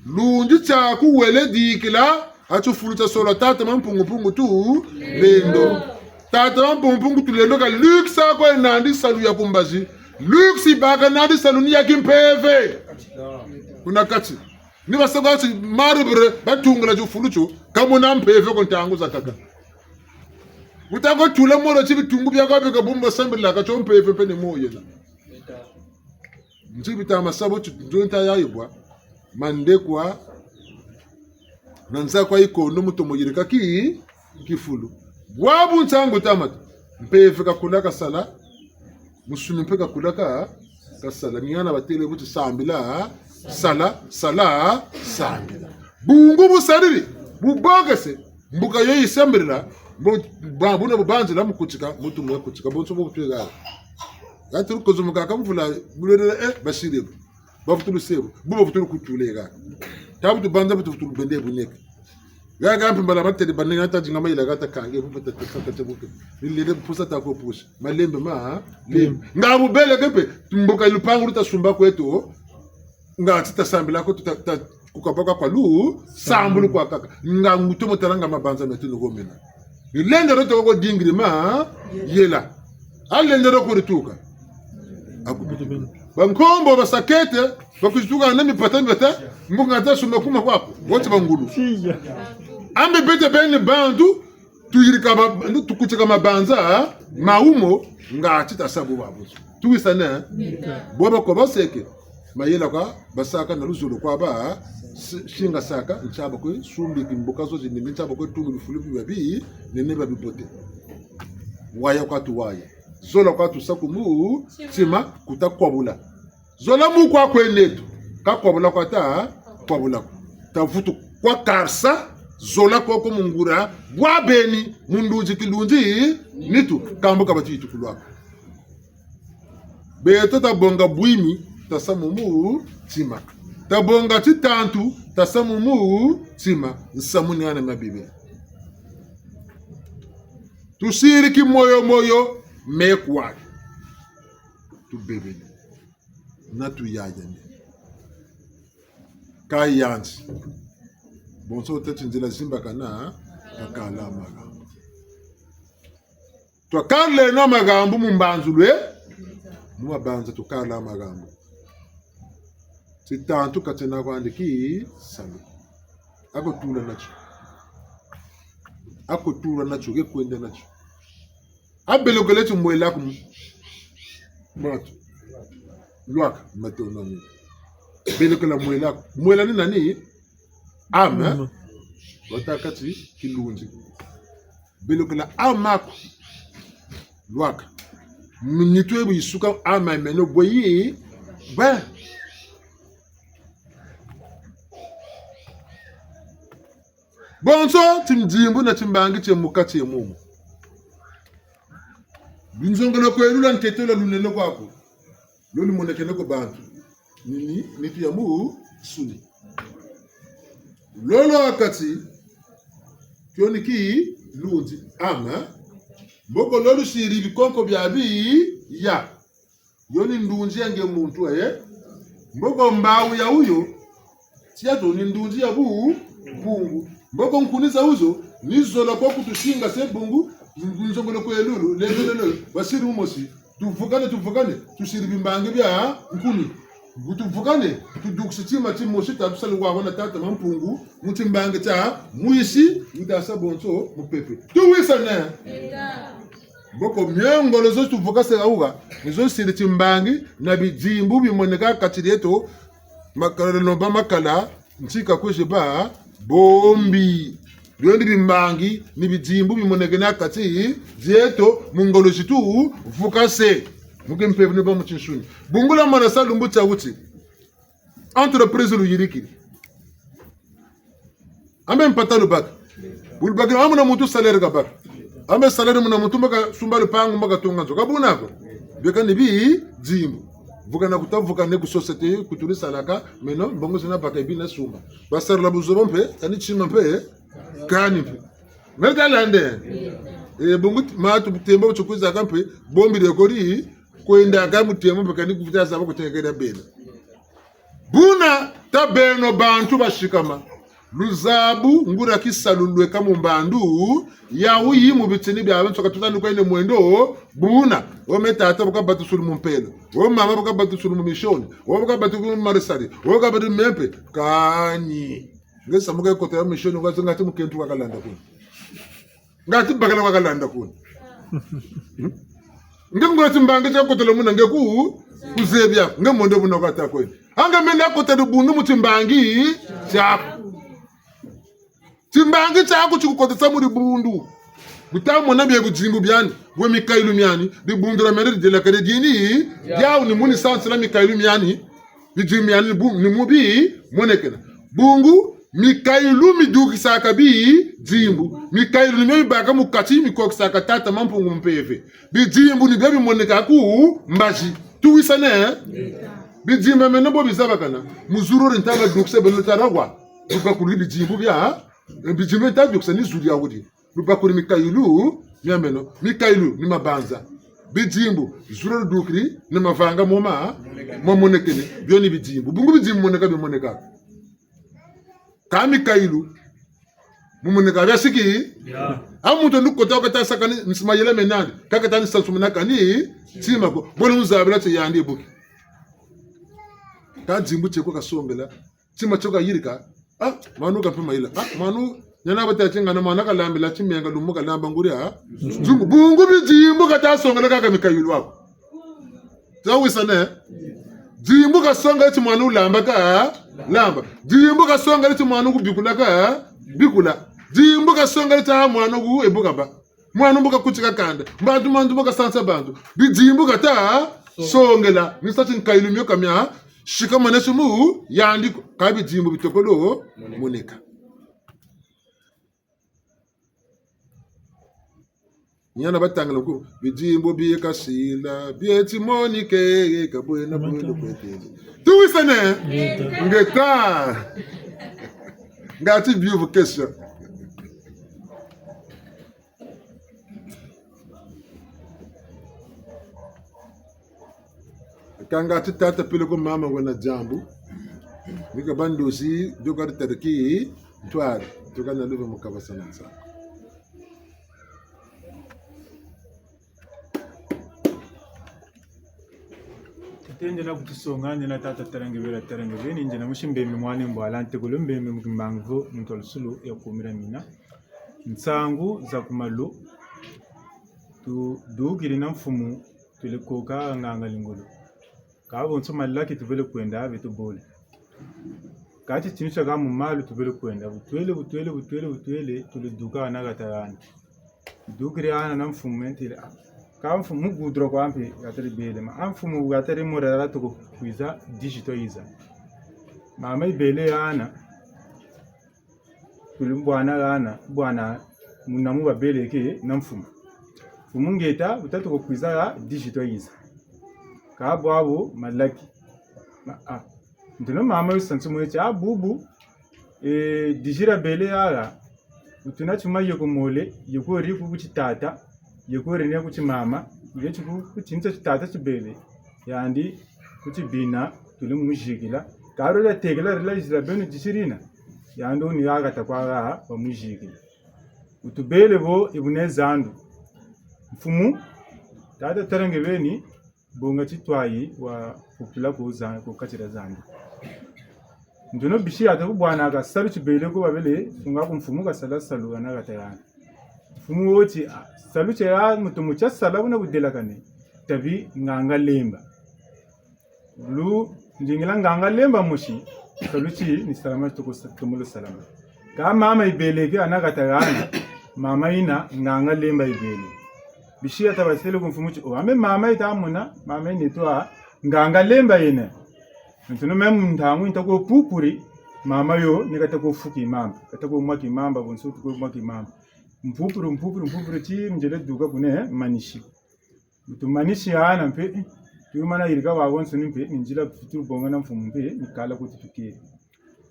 Lunzi tiaku wele dikila, ha tifulu tia solo Tata Mampungu-mpungu Tulendo. Tata Mampungu-mpungu Tulendo ka lukisa ko nandi salu ya ku mbazi. Lukisi baka nandi salu ni ya kimpeve. Kuna kati. Ni basa kwa ti marbre, batungula tifulu tio, kamona mpeve ko ntangu zakaka. Wuta ko tula molo ti bitungu biaku bika bumba sambilaka tio mpeve mpe ni mo yena. Nti bita masabo ti nzonta ya yibwa, mandekwa, na nza kwa yikondo mutomo yirika ki, kifulu. Bwabu ntangu tamata, mpeve kakula kasala, musuni mpe kakula ka, kasala. Ni hana batêle bu ti sambila, sala, sala, sambila. Bungu busariri, bubokese, mbuka yo yisambilila, bu, ba, buna bubanzila mu kutika, mutu mu kutika, bonso bu butwega. Yati lukozo mukaka mvula, bulele, eh, basiri bu. Bavutulu sebo, bu bavutulu kutuleka. Tabu tubanza bu tuvutulu bende buneke. Gaga mpe mbala batêle banenga ta dinga mayela gata kange, bu ta, ta, ta, ta, bu ke. Ni lele bu pusa ta ko pusa. Malembe ma, lembe. Nga bu bele ke mpe, mbuka lupangu luta sumba kweto, nga ti ta sambila ko, ta, ta, ku kabaka kwa lusambulu kwa kaka. Nga nguto mo talanga mabanza meto ni go mena. Ni lenda ro toko dingiri mayela. A lenda ro kuri tuka. Aku. Bankombo basakete, bakuzituka na mipata mipata, mbuka ta sumba kuma kwaku. Woti bangulu. Ambe bete beni bantu, tuyirika ba, ndu tukutika mabanza, maumo, nga ti ta sabu babu. Tuwisane? Bo bako baseke. Mayela kwa basaka na luzolo kwa ba, si, singasaka, ntia ba kwe sumbi kimbuka zo zinene, ntia ba kwe tunga bifulu bi babi, nene ba bibote. Waya kwa tuwaya. Zola kwa tusa ku mutima, kuta kwabula. Zola mu kwa kwe neto, ka kwabula kwa ta, kwabula ko. Tavutu kwa karsa, zola koko mu nguria, bwa beni, mu ndunzi kilunzi, nitu, kambu ka bati yitukulwa ko. Beto tabonga bwimi, tasa mu mutima. Tabonga titantu, tasa mu mutima. Nsamu ni hana ma Bibila. Tusiri kimoyo-moyo, me kwaki. Tubebele. Na tuyayane. Ka yandi. Bonso teti nzila zimbakana, twakala magambo. Twakaleno magambo mu mbanzulu e, mu mabanza twakala magambo. Titantu ka tiena kwandi kisalu. Ako tula natio. Ako tula natio, ke kwenda natio. A belokele ti mwela ku m-, matu. Lwaka, matondo mingi. Belokela mwela ku. Mwela ni nani? Âme. Âme. Watâka ti kilunzi. Belokela âme aku. Lwaka. Nitu ebu yisuka ama meno bwe yi. Bwe. Bonso, timidimbu na timbangi tie mu kati e mumu. Lunzongolo kwe lula ntete lwa lunene kwaku. Lo lumonekene ko bantu. Ni, ni, nitu ya musuni. Lolo ha kati, kio ni kilunzi. Ama. Mboko lo lusiri bikonko bia biya. Yo ni ndunzi ya nge muntu, eh? Mboko mbawu ya wuyo, tiya to ni ndunzi ya bu, bungu. Mboko nkuni za wuzo, ni zola kwa kutusinga se bungu, nzongolo kwe lulu, lelelele, basiri umosi. Tuvukane, tuvukane, tusiri bimbangi bia nkuni. Bu tuvukane, tudukisi tima timosi, ta tusali wawa na tata Mampungu, mu timbangi tia mwisi, wuta sa bonso mupepe. Tuwisane! Mboko mio ngolo zo tuvukase awuka, ni zo siri timbangi na bidimbu bimoneka kati dieto, makala lomba makala, ntika kwizi ba, bombi. Biondi bimbangi, ni bidimbu bimonekene ha kati dieto, mu ngolo zi tuvukase. Mu kimpeve ni ba mu tinsuni. Bungu la mana sa lumbu tia wuti. Entreprise luyirikiri. Ambe mpata lubaka. Bu lubakiri, amuna muntu salaire kabaka. Ambe salaire muna muntu mbo kasumba lupangu, mbo katunga nzo. Ka buna ko. Bieka ni bidimbu. Vukana kuta vukane ku société, ku tuli salaka, meno, mbongo zina baka ebi na sumba. Basarila buzoba mpe, kani tima mpe, kani mpe. Meno ta lande. E, bungu ti-, matu tembo bu tukwiza ka mpe, bombi de kori, kwenda ka mu tembo mpe kani kuvuta zaba kutekela bena. Buna ta beno bantu basikama. Luzabu nguria kisalu lweka mu mbandu, ya wuyi mu bitini bia bantu ka tutani kwene mwendo, buna, o me tata bu kabatusulu mu mpelo, o mama bu kabatusulu mu misioni, o bu kabatusulu mu marisari, o kabatu mempe, kani. Nge samuka kota ya misioni, ngati, ngati mukentu wakalanda kuna. Ngati bakala wakalanda kuna. Nge ngula timbangi tia kotela muna nge ku, kuzebi ako. Nge monde buna kata kwene. Anga mena kota dibundu mu timbangi tiaku. Timbangi tiaku tikukotesa mu dibundu. Buta mona bie bidimbu biani, bwe mikayulu miani, dibundu dia mene didelakane dini, diawu ni muni sansila mikayulu miani. Bidimbu biani ni bu-, ni mu bimonekena. Bungu, mikayulu midukisaka bidimbu. Mikayulu ni mio mibâka mu kati, mikokisaka tata Mampungu mpeve. Bidimbu ni bio bimoneka ku mbazi. Tuwisane? Bidimbu meno bo bizabakana. Mu zulu ri ntama dukisa beno tarawa. Lubakuri bidimbu bia, bidimbu nta dukisa ni zulu ya wudi. Lubakuri mikayulu mia meno. Mikayulu ni mabanza. Bidimbu, zulu dukiri ni mavanga moma, mamonekene. Bio ni bidimbu. Bungu bidimbu moneka bimoneka. Ka mikayulu, mu moneka bia siki? Ya. A muntu nukota wakata sakani, nsi mayela mena nandi. Kakata ni sansumuna kani, tima ko. Bole nzabila ti yandi buki. Ka dimbu tieko kasongela. Tima tio kayirika. Ah, mwana kampe mayela. Ah, mwana, nyana bata tingana mwana kalambila timenga lumbu kalamba nguria. Nzungu, bungu bidimbu kata songela kaka mikayulu ako. Tawisane? Dimbu kasongela ti mwana wulamba ka lamba. Dimbu kasongela ti mwana wubikula ka bikula. Dimbu kasongela ti mwana wu ebuka ba. Mwana mbo kakutika kanda. Bantu, bantu mbo kasansa bantu. Bidimbu kata songela. Ni sa ti nkayulu mio ka mia sikamane sumu yandi ko. Ka bidimbu bitokolo moneka. Nyana batangila ku, bidimbu bi kasila, bieti monike, ka bwena bwelo kwetele. Tuwisane? Ngeta. Ngeta. Ngati biuvu question. Kanga ti tata peleko mama wena diambu. Mika bandozi, doka di tariki, ntwari, toka na luve mu kabasana nsa. Tete ndiena kutusonga, ndiena tata Tarange Bela Tarange Beni, ndiena musi Mbembe mwana Mbwala, ntekolo Mbembe mu Kimbangu vo, muntu wa lusulu ya kumira mina. Nsangu za ku malu, tudukiri na mfumu, twele koka nganga lingolo. Ka bonso malaki tuvele kwenda, beto bole. Kati tinu tiaka mu malu tuvele kwenda. Butwele, butwele, butwele, butwele, twele duka hana kata hana. Dukiri hana na mfumu ntele, ah, Ka mfumu gudro kwa mpe katari bele, ma a mfumu katari mora la toko kwiza, dix-huit ans yiza. Mama yibele hana, tuli bwana hana, bwana muna mu babeleke na mfumu. Mfumu ngeta, bu ta toko kwiza ha dix-huit ans yiza. Ka bwabu malaki. Ma, ah. Ntino mama yo sansu mweti, ah, bubu, eh, dix-huit ans bele hana, bu tuna tima yeko mole, yeko ri ku ku ti tata, yeko ri ne ku ti mama, yeti ku, ku ti nta ti tata tibele, yandi ku ti bina, tuli mu muzikila. Ka ro la tekela, ri la yizila beno dix-huit ans yina. Yandi wo ni hana kata kwa ha, ba muzikila. Bu tubele bo, e bu ne zandu. Mfumu, tata tala nge beni, bonga ti twayi wa kupila ku za-, ku katila zandu. Ntino bisi hata ku bwana ka salu tibele ko babele, sunga ku mfumu kasala salu hana kata hana. Mfumu wo ti, ah, salu tia ya mutu mu tia sala buna budelakane, tabi nganga lemba. Lu ndingila nganga lemba mosi, salu ti ni salama toko sa-, tomo lu salama. Ka mama yibeleke hana kata hana, mama yina nganga lemba yibele. Bisi hata basele ku mfumu ti, oh, ambe mama yita mona, mama yina twa nganga lemba yena. Ntino meno ntangu yita ko pupuri, mama yo, ni kata ko fuki mamba, kata ko mwaki mamba, bonso ko mwaki mamba. Mpupuru, mpupuru, mpupuru, ti muzele duka kune manisi. Bu tumanisi hana mpe, eh, tumana yirika wawonsoni mpe, ni nzila fitu bonga na mfumu mpe, ni kala ku ti tukele.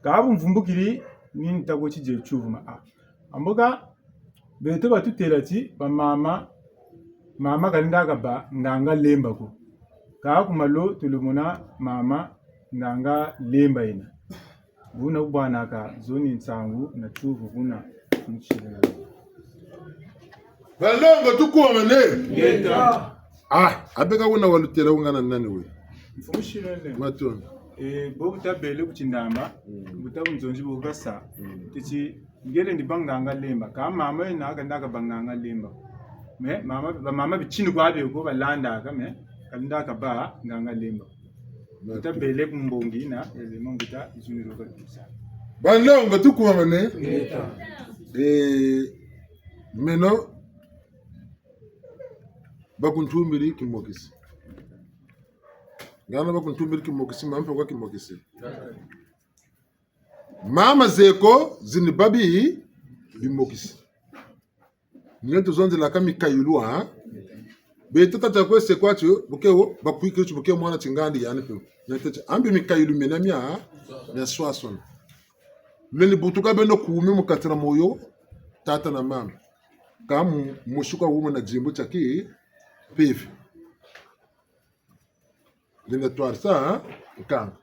Ka bu mvumbukiri, ni nta ko ti die tiuvuma. Ah. Amboka, beto batutela ti, ba mama, mama kalenda kaba nganga lemba ko. Ka ku malo tulemona mama nganga lemba yina. Buna bubwanaka zo ni nsangu na tuvu buna mutshile na zo. Balongo tukwamane. Ngeta. Ah, abeka wuna walutela wungana nani we? Mfumu Shilele. Matondo. Eh, bo bu tabele ku Tindamba, mm, bu ta bunzonzi bu kasa. Mm. Titi, ngele ndi ba nganga lemba. Ka mama yena kanda kaba nganga lemba. Mais mama, ba mama bitini kwa beko balandaka, mais kalenda kaba nganga lemba. Matondo. Bu tabele ku mbongi na, eh, mbuta izuni roka kusa. Balongo tukwamane. Ngeta. Eh, meno, bakuntumbiri kimokisi. Ngana bakuntumbiri kimokisi, mampe kwa kimokisi. Mama zeko zini babi bimokisi. Ni yo tuzonzelaka mikayulu, ha? Beto tata kwe se kwa tio, bu ke wo, bakwikiri tio, bu ke mwana tingandi yani pe. Ni yo tata, ambi mikayulu mena mia, mia swaswana. Leni butuka beno kumi mu kati na moyo, tata na mama. Ka mu, musuka wuma na dimbu tia ki, mpeve. Lenda twarisa, ha? Nkanga.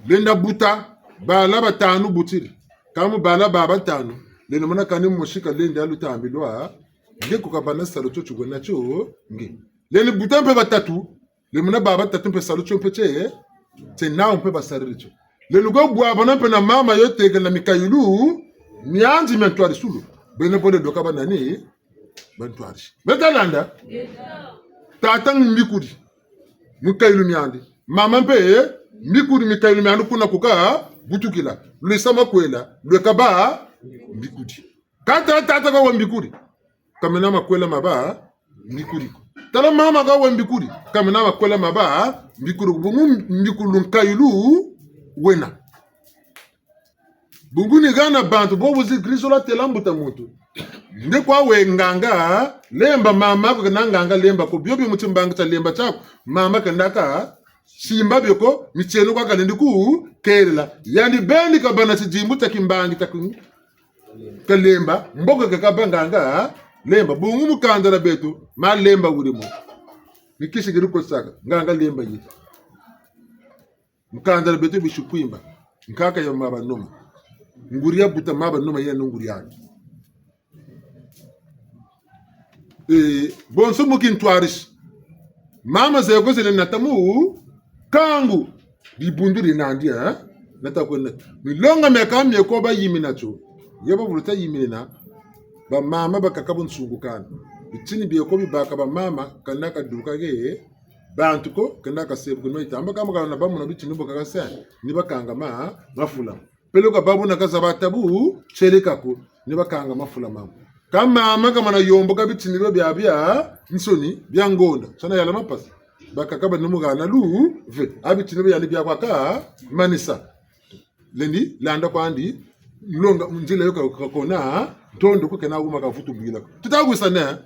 Lenda buta, bala batanu butiri. Ka mu bala ba batanu, lenda mona kani musi ka lenda lutambi lwa, nge ku kabâ na salu tio ti wena tio, nge. Lenda buta mpe batatu, lenda mona ba batatu mpe salu tio mpe tie, tie nawu mpe basariri tio. Lenda kwe bwabana mpe na mama yo tekela mikayulu, miandi mia ntwarisulu. Beno bo lenda kabâ nani, bantwarisi. Beno ta landa? Tata mbikuri. Mikayulu miandi. Mama mpe, eh, mbikuri mikayulu miandi kuna ku kabutukila. Lwe sa makwela, lwe kabâ mbikuri. Ka tala tata ka wa mbikuri. Ka mena makwela ma bâ mbikuri ko. Tala mama ka wa mbikuri. Ka mena makwela ma bâ mbikuri ko. Bungu mbikuri nkayulu wena. Bungu ni hana bantu, bo buzi Kristo lwa têla mbuta muntu. Nde kwa we nganga lemba, mama ko kena nganga lemba ko, bio bio mu timbangi tia lemba tiaku, mama kenda ka simba bio ko, mitieno kwa kalendi ku kelela. Yandi beni kabâ na tidimbu tia kimbangi tia ku kalemba, mboko ke kabâ nganga lemba. Bungu mu kanda dia beto, ma lemba wuri mo. Ni kisi kiri ko saka, nganga lemba yita. Mu kanda dia beto bisi kwimba. Nkaka ya ma banoma. Nguri ya buta ma banoma yena nguri yandi. Eh, bonso mu kintwarisi. Mama zeko zele nata mu kangu. Dibundu di nandi, eh? Nata kwena. Milonga miakaka mie ko bayimina tio. Ye ba vuluta yimina. Ba mama bakaka bunsungu kani. Bitini bie ko bibaka ba mama, kana kaduka ke, bantu ko, kena kasebu keno itamba kama kana bamona bitini bo kaka se, ni bakanga ma, mafula. Peleko babu na kaza batabu, tieleka ko, ni bakanga mafula mama. Ka mama kamana yomboka bitini bio biabiansoni bia ngonda. Tiana yala mapasa. Bakaka bani mu hana luve. A bitini bio yandi bia kwa kamanisa. Lendi, landa kwandi, nlonga, nzila yo ka, ka kona, ntondo ko kena wuma ka vutu mbila ko. Tuta wisana?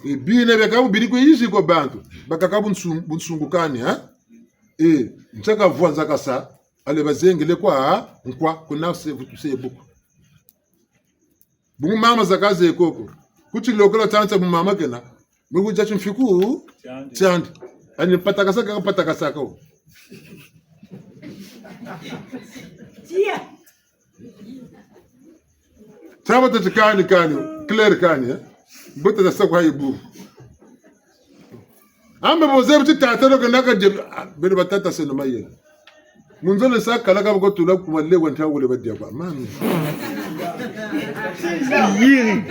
E bina biakaka bu biri kwe yizi ko bantu. Bakaka bu nsu-, bu nsungu kani, ha? E, ntiaka vwa nza kasa, ale bazengele kwa, nkwa, kuna se vutu se buku. Bungu mama zakaze koko. Kuti lokola tanta bu mama kena. Mu kudia timfiku tiandi. Tiandi. Ani patakasaka, patakasaka wo. Tia. Taba tati kani, kani, clair kani, eh? Mbuta za sakwa ibu. Ambe boze buti tata no kena ka dia, ah, beno batata seno mayela. Mu nzo le sa kala ka boko tula ku malewa ntia wule badia kwa. Mami. Yiri.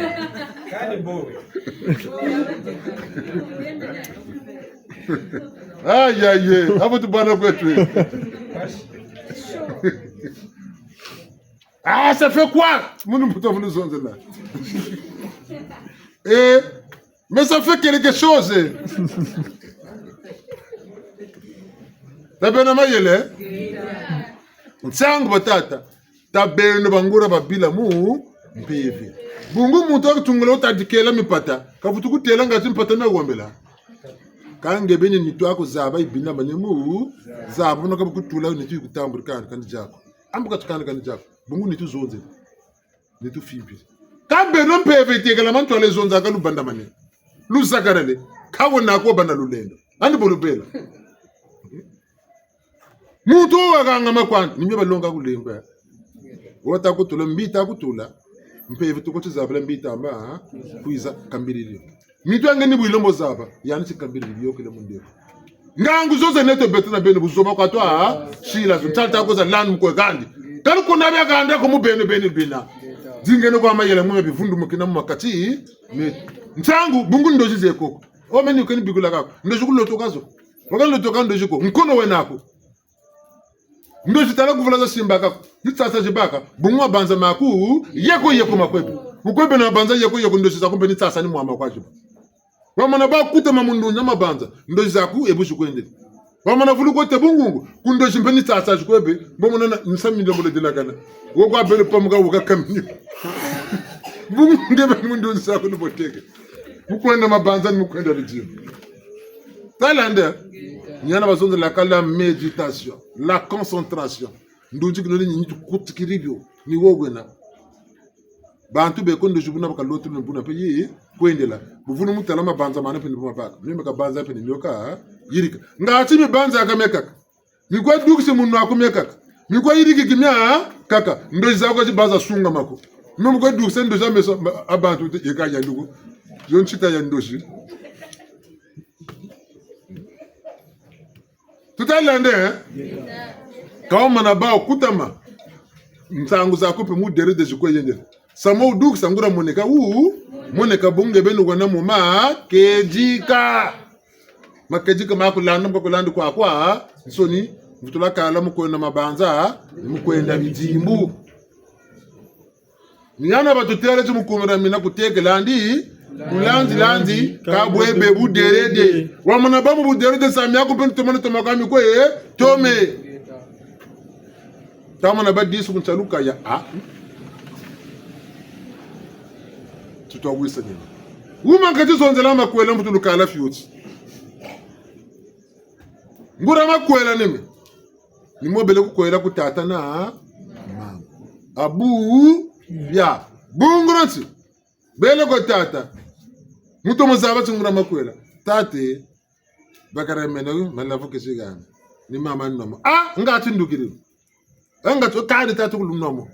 Aïe, aïe, aïe. Abo tubana kwetu. Ah, ça fait quoi? Munu mbuta munu zonzela. Eh, mais ça fait quelque chose. Tabeno mayele? Nsangu batata. Tabeno bangura babila mu mpeve. Bungu muntu wa kutungula wuta dikela mipata. Kavutu kutela ngati mpata mia wombela. Ka nge beni nitu aku zaba yibina manemu. Zaba muna kabu kutula nitu yikutamburi kani, kani diaku. Ambu kati kani, kani diaku. Bungu nitu zonze. Nitu fimpiri. Ka beno mpeve yitekela ma ntwala zonza ka lubandamane. Luzakarale. Ka wena ko bana lulendo. Ani bo lubela. Muntu wo wakangama kwandi, ni mio balonga kulengwa. Wata kutula, mbi ta kutula. Mpeve tuko tizabila mbi tamba, ha? Kwiza kambilili. Mitu yange ni bwilombo zaba, yani ti kambilili yo kele mu ndeko. Ngangu zoze neto beto na beno buzoba kwa twa, ha? Sila zo, ntala ta koza lanu mukwe kandi. Kalu kuna bia kanda ko mu beno beno bina. Dingeno kwa mayela mu bivundu mukina mu makati, me. Nsangu, bungu ndozi ze koko. O meni keni bikula kako. Ndozi kulotoka zo. Waka lotoka ndozi ko. Nkono wena ko. Ndozi tala kuvula za simbaka. Ni tsatsa zibaka. Bungu mabanza maku. Yeko yeko makwe be. Mukwe be na mabanza yeko yeko ndozi zaku mpe ni tsatsa ni mwama kwa ziba. Wamana bâ kutama mu ndunzi mabanza. Ndozi zaku e bu zikwendele. Wamana vulu kote bungungu. Ku ndozi mpe ni tsatsa zikwe be. Mbo mona na nsa mi ndombo le delakana. Wo kwa bele pamuka wo ka kamini. Bungu nge be mu ndunzi zaku ni boteke. Mu kwenda mabanza ni mu kwenda bidimu. Tala nde, ni hana bazonzelaka la méditation, la concentration. Ndunzi kino ni nitu kutikiri bio, ni wo wena. Bantu beko ndozi buna baka lotu ni buna mpe yi kwendela. Bu vulu mu tala mabanza mana mpe ni bu mabaka. Mio meka banza mpe ni mio ka yirika. Ngati mibanza yaka miakaka. Mikwe dukisi munwa aku miakaka. Mikwe yirikiki miakaka. Ndozi zaku zi baza sungama ko. Mio mukwe dukisa ndozi za meso ma-, a bantu te yeka ya nduku. Yo ntita ya ndozi. Tuta landa, eh? Ka wamana bâ kutama. Nsangu zaku mpe mu derede zikwe yendele. Samu wudukisa nguria moneka wu, moneka bu nge beni wena mu makedika. Makedika ma kulanda, mu ka kulanda kwakwansoni, mvutula kala mu kwenda mabanza, mu kwenda bidimbu. Ni hana batutêle ti mu kumira mina kutekela ndi, bulanzi lanzi, ka bwe be buderede. Wamana bâ mu buderede sa miaku mpe ntomene toma kwa mikwe, tome. Tamana bâ disu ku nsalu kaya, ah. Tutwa wisa nini. Wuma nkati zonzela makwela mvutulu kala fioti. Nguria makwela ni me. Ni mo bele kukwela ku tata na mama. Abu, bia. Bungu nti. Bele ko tata. Muntu mu zaba ti nguria makwela. Tate. Bakala meno, malavu kisi gana. Ni mama nwa mo. Ah, ngati ndukiri. Ngati kani tata kulu nwa mo.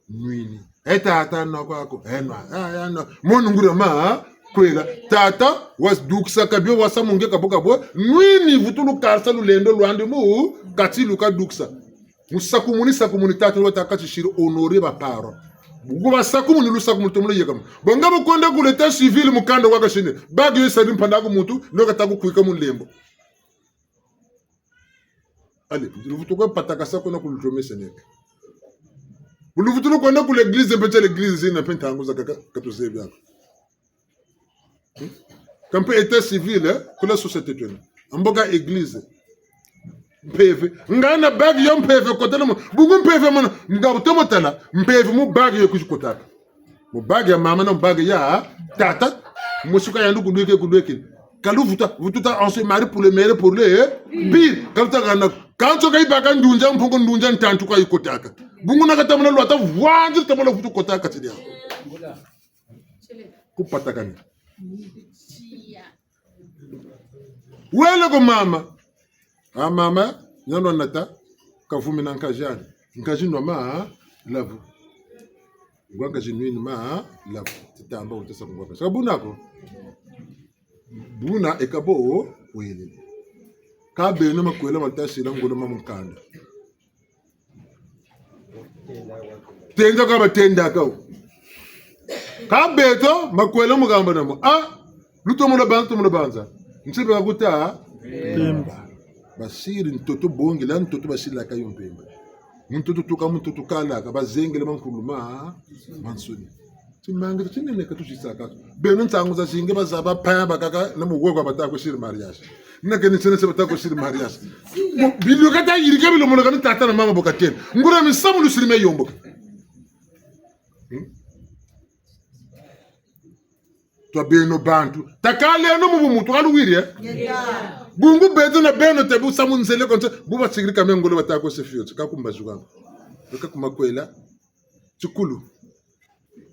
Nwini. E tata nwa kwako. E nwa. Ah, ya nwa. Mo ni nguria makwela. Tata, wasa dukisa ka bio wasa mu nge kabo kabo. Nwini vutulu kasa lulendo lwandi mu, kati lu ka dukisa. Musakumuni, sakumuni, tata, ni wata kati siri honorer ba parents. Bu ku basakumuni, lusakumuni, tomolo yekama. Bo nga bu kwenda ku l'état civil, mukanda wa kasine. Bague yo sari mpanda ku muntu, ni wo kata ku kwika mu lembo. Allez, luvutu kwe patakasa kuna ku lutomesa neke. Bu luvutulu kwenda ku l'église, mpe tia l'église zina mpe ntangu zakaka, ka tuzebi ako. Hmm? Ka mpe état civil, eh, ku la société twena. Amboka église. Mpeve. Nga na bague yo mpeve kotele mo. Bungu mpeve mona. Nga bu tomo tala. Mpeve mu bague yo kwizi kotaka. Mu bague ya mama na mu bague ya tata. Mosi ka yandi kulweke, kulweke. Ka luvuta, vututa on se marie pour le meilleur, pour le pire. Ka luta kana. Kanso ka yibaka ndunza, mpungu ndunza ntantu ka yikotaka. Bungu na katamana lwata, vwanzi tamana vutu kotaka tidia. Kupatakana. Wele ko mama. A mama, nyanwa nata, kavumina nkazi ani. Nkazi nwa ma, lavu. Ngwa nkazi nwini ma, lavu. Titamba utesa ngwa nkazi. Ka buna ko. Buna e ka bo, wele. Ka beno makwela matasila ngolo ma mukanda. Tenda ka batendaka wo. Ka beto, makwela mu gamba na mo. Ah, lutomo lwa banza, lutomo lwa banza. Nti beka kuta? Pemba. Basiri ntoto bongela, ntoto basilaka yo mpemba. Mu ntoto tuka, mu ntoto kalaka, bazengele mankulu ma, mansoni. Timangi tinene ka tusisaka. Beno nsangu zazingi bazaba pa bakaka na mu woko bata ko siri mariage. Na keni tiena se bata ko siri mariage. Bo, bilo kata yirika bilo mono kani tata na mama bo katêle. Nguria misamu lusiri me yombo. Hmm? Twa beno bantu. Takaleno mu bumuntu, ka luwiri, eh? Bungu beto na beno te bu samu nzele konse, bu basikiri kame ngolo bata ko se fioti, ka kumbazuka. Beka ku makwela. Tikulu.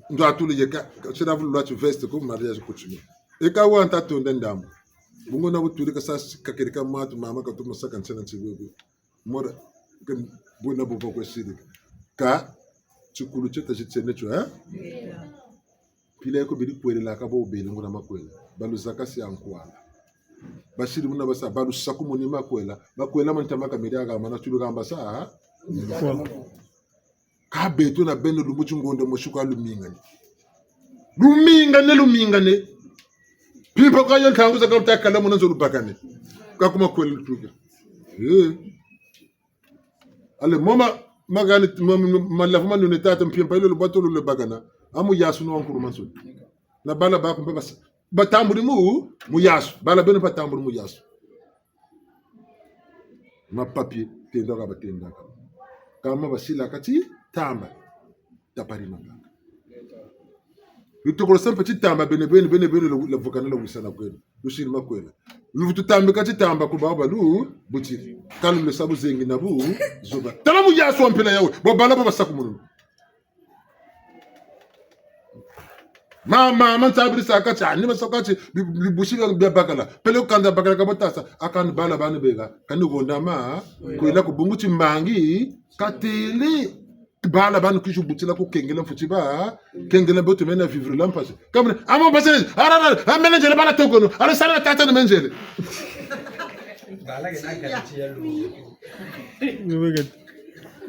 Ndo atulu yeka, ka tiena vulu lwa ti veste ku mariage kutini. E ka wanta tonda ndambu. Bungu na buturi ka sa kakiri ka matu mama ka tumusaka ntiena nti bebe. Mora, ka buna buba kwa siri. Ka, tikulu tieta titiene tio, eh? Mpila yo ko beri kwelelaka bo bele nguria makwela. Baluzaka si ankwala. Basiri muna basa, balusakumuni makwela. Makwela ma ntama ka meri aga mana tulu gamba sa, ah? Kwa. Ka beto na beno lumbu ti ngonda mosi kwa lumingane. Lumingane, lumingane. Mpimpa kwa yo ntangu zakaka lutakala muna nzo lubakane. Ka ku makwela lutuka. Eh. Ale, mo ma, magani, ma, ma, malavu manene tata mpimpa yilo lubatu lubakana. A muyasu no wa nkulu mansoni. Na bala baku mpe basa. Batambuli mu, muyasu. Bala beno batambuli muyasu. Ma papier, tenda ka batendaka. Kâ ma basilaka titamba. Tapari mabaka. Lutokolo sa mpe titamba bene, bene, bene, bene, la, la vukana la wisana kweno. Lusiri makwela. Luvutu tambika titamba ku baba lu, butiri. Ka lulesa buzengi na bu, zoba. Tala muyasu wa mpila yawe. Bo bala bo basakumunu. Mama, ma nsabiri sa kati, ani ma sa kati, bi, bi, busi bia, bia bakala. Pele ku kanda bakala ka botasa, a kani bala bani beka, kani gonda ma, kwela ku bungu timbangi, katêle, bala bani kwizi butila ku kengela mfuti ba, kengela mbo tumena vivre la mpasi. Kamune, amo mpasi, ara, ara, amene nzele bala tokono, ara sala tata ni menzele. Bala ke na garantie ya lo.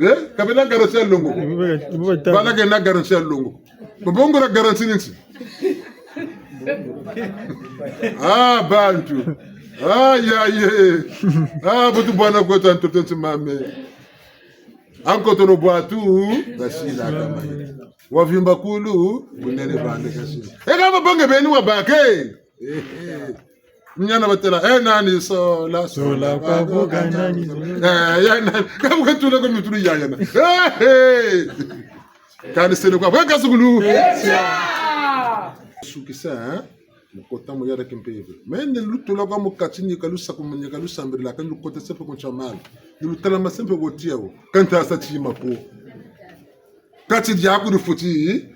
Eh? Ka bena garantie ya longo ko. Bala ke na garantie ya longo ko. Babongora garantie ni nti? Ah, bantu. Ah, ya, ye. Ah, butu bwana kwetu a ntoto nti mame. A nkoto no bwatu, basila kama ye. Wavimba kulu, bunene bande kasila. E ka babonge beni wabake. Eh, eh. Nyana batela, eh, nani sola, sola, sola, kwa boka, nani sola. Eh, ya, nani, ka bu katula ko mitulu ya, ya, na. Eh, eh. Kani sene kwa, weka sukulu. Sukisa, eh? Mu kota mu yara kimpeve. Mene lutula kwa mu kati ni ka lusakumuni ka lusambirila, ka lukota se mpe ku ntia malu. Ni lutala ma se mpe wotia wo. Ka nta sa tima ko. Kati diaku difweti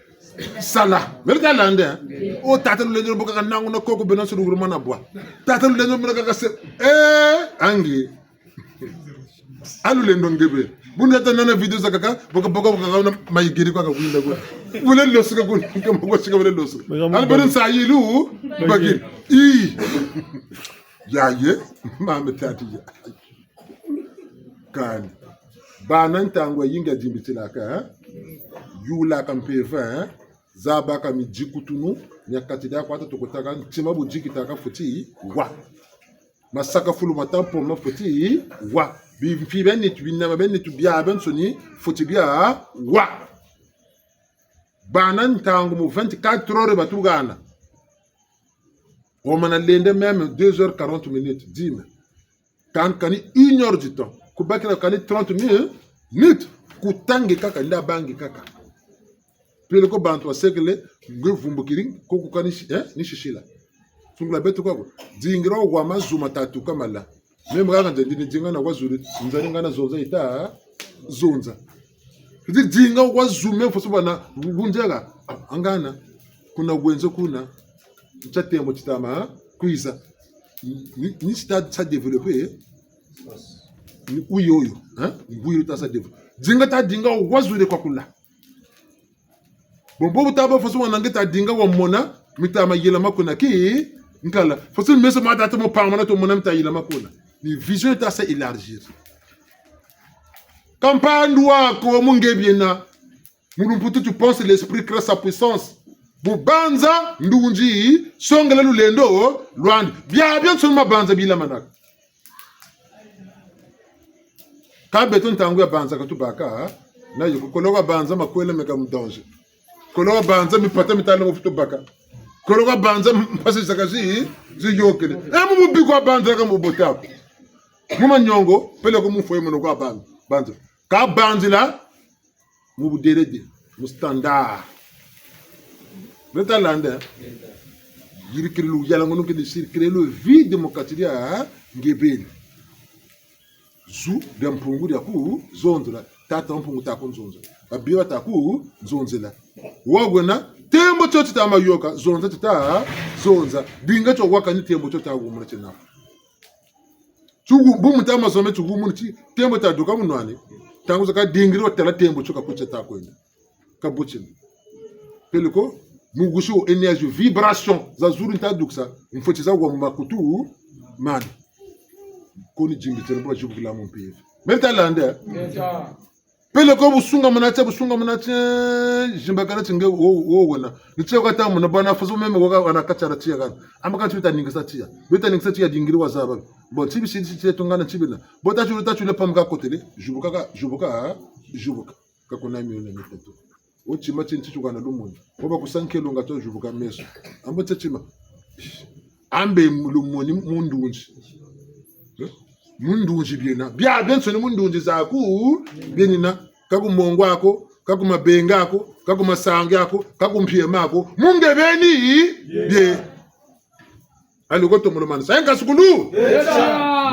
sala. Mele ta landa. O tata lulendo bo kaka nangu na koko bena nsulu wuruma na bwa. Tata lulendo bo kaka se. Eh, angi. A lulendo nge be. Buna tata nana vidéo zakaka, boka, boka, boka, na mayigiri kwa kawinda kwa. Wule losuka kuna, kama kwa sika wule losuka. Albert Nsayilu, bakiri. Ii. Ya ye, mama tati ya. Kani. Bana ntangu yayingi dimbitilaka, eh? Yulaka mpeve, eh? Zabaka midikutunu, mia kati dia kwata tokotaka, ntima bu dikitaka fweti wa. Masaka fulu mata mpoma fweti wa. Bimfi bia nitu, binama bia nitu, biabiansoni fweti bia wa. Bana ntangu mu vingt-quatre heures batuhana. Wamana lenda même deux heures quarante minutes, dîme. Kani, kani une heure du temps. Kubakila kani trente minutes. Kutangi kaka, nda bangi kaka. Peleko bantu basekele, nge vumbukiri, koko kani si-, eh, ni sisila. Sungula beto kwako. Dingira wa mazu ma tatu kamala. Meme kaka nze ndini dinga na kwa zulu, nzani ngana zonza yita, zonza. Kiti dinga kwa zu me foso bana, bu-, bunzeka, angana, kuna wenzo kuna, ntia tembo titama, kwiza. Ni, ni stade sa développer, ni uyoyo, hein? Ngwilu ta sa développer. Dinga ta dinga kwa zulu kwa kula. Bon, bobu taba foso wana nge ta dinga wamona, mitama yela makuna ki, nkala. Foso meso ma tata mo pamana to mona mita yela makuna. Ni vision ta sa élargir. Kampandu wako mu nge biena. Mu lumputu tu penses l'esprit crée sa puissance. Bu banza, ndunzi, songela lulendo, lwandi. Bia, bia nsoni mabanza bila manaka. Ka beto ntangu ya banza ka tubaka, na yo kolo kwa banza makwela meka mu danger. Kolo kwa banza mipata mitala mu futu baka. Kolo kwa banza mpasi zaka zi, ziyokele. E mu bubi kwa banza ka mu bota ko. Mu maniongo, peleko mu foye mono kwa ban-, banza. Ka banzila, mu buderede, mu standard. Beno ta landa? Yirikiri lu yala ngono kende circuler le vide mu kati dia nge beni. Zu dia Mpungu dia ku zonzela, tata wa Mpungu ta ku nzonzela. Babia ba ta ku nzonzela. Wa wena, tembo tio tita ma yoka, zonza tita zonza. Dinga tio waka ni tembo tio ta wumula tiena. Tiugu, bu muta ma zombe tiugu muni ti, tembo ta duka mu nwani. Ntangu zakaka dingiri watala tembo tio ka ku tia ta kwenda. Ka bu tiena. Peleko, mu gusu énergie, vibration, za zulu nta dukisa, mfweti za wa mu makutu mani. Koni dimbi tiena bu bazibukila mu mpeve. Meno ta landa? Peleko bu sungamana tia, bu sungamana tia, zimbakana ti nge wo, wo wena. Ni tia kata mona bana foso meme waka wana katiala tia kana. Amba kati bita ningisa tia. Bita ningisa tia dingiri wazaba. Bon, tibi si, si tia tungana tibina. Bo ta tiula, ta tiula pamuka kotele. Zibuka ka, zibuka, zibuka. Ka kuna miole ni peto. Wo tima ti nti tukana lumoni. Wo bakusa nkelo nga to zibuka meso. Ambo tia tima. Ambe lumoni mu ndunzi. Eh? Mu ndunzi biena. Bia, biansoni mu ndunzi zaku, bienina. Ka ku mongo aku, ka ku mabenga aku, ka ku masangi aku, ka ku mpiema aku. Mu nge beni, bie. Aliko to mulumana. Sa enka sukulu?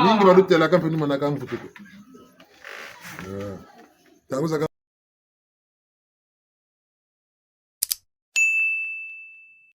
Mingi balutela kampe ni manaka mvutuko. Eh. Ntangu zakaka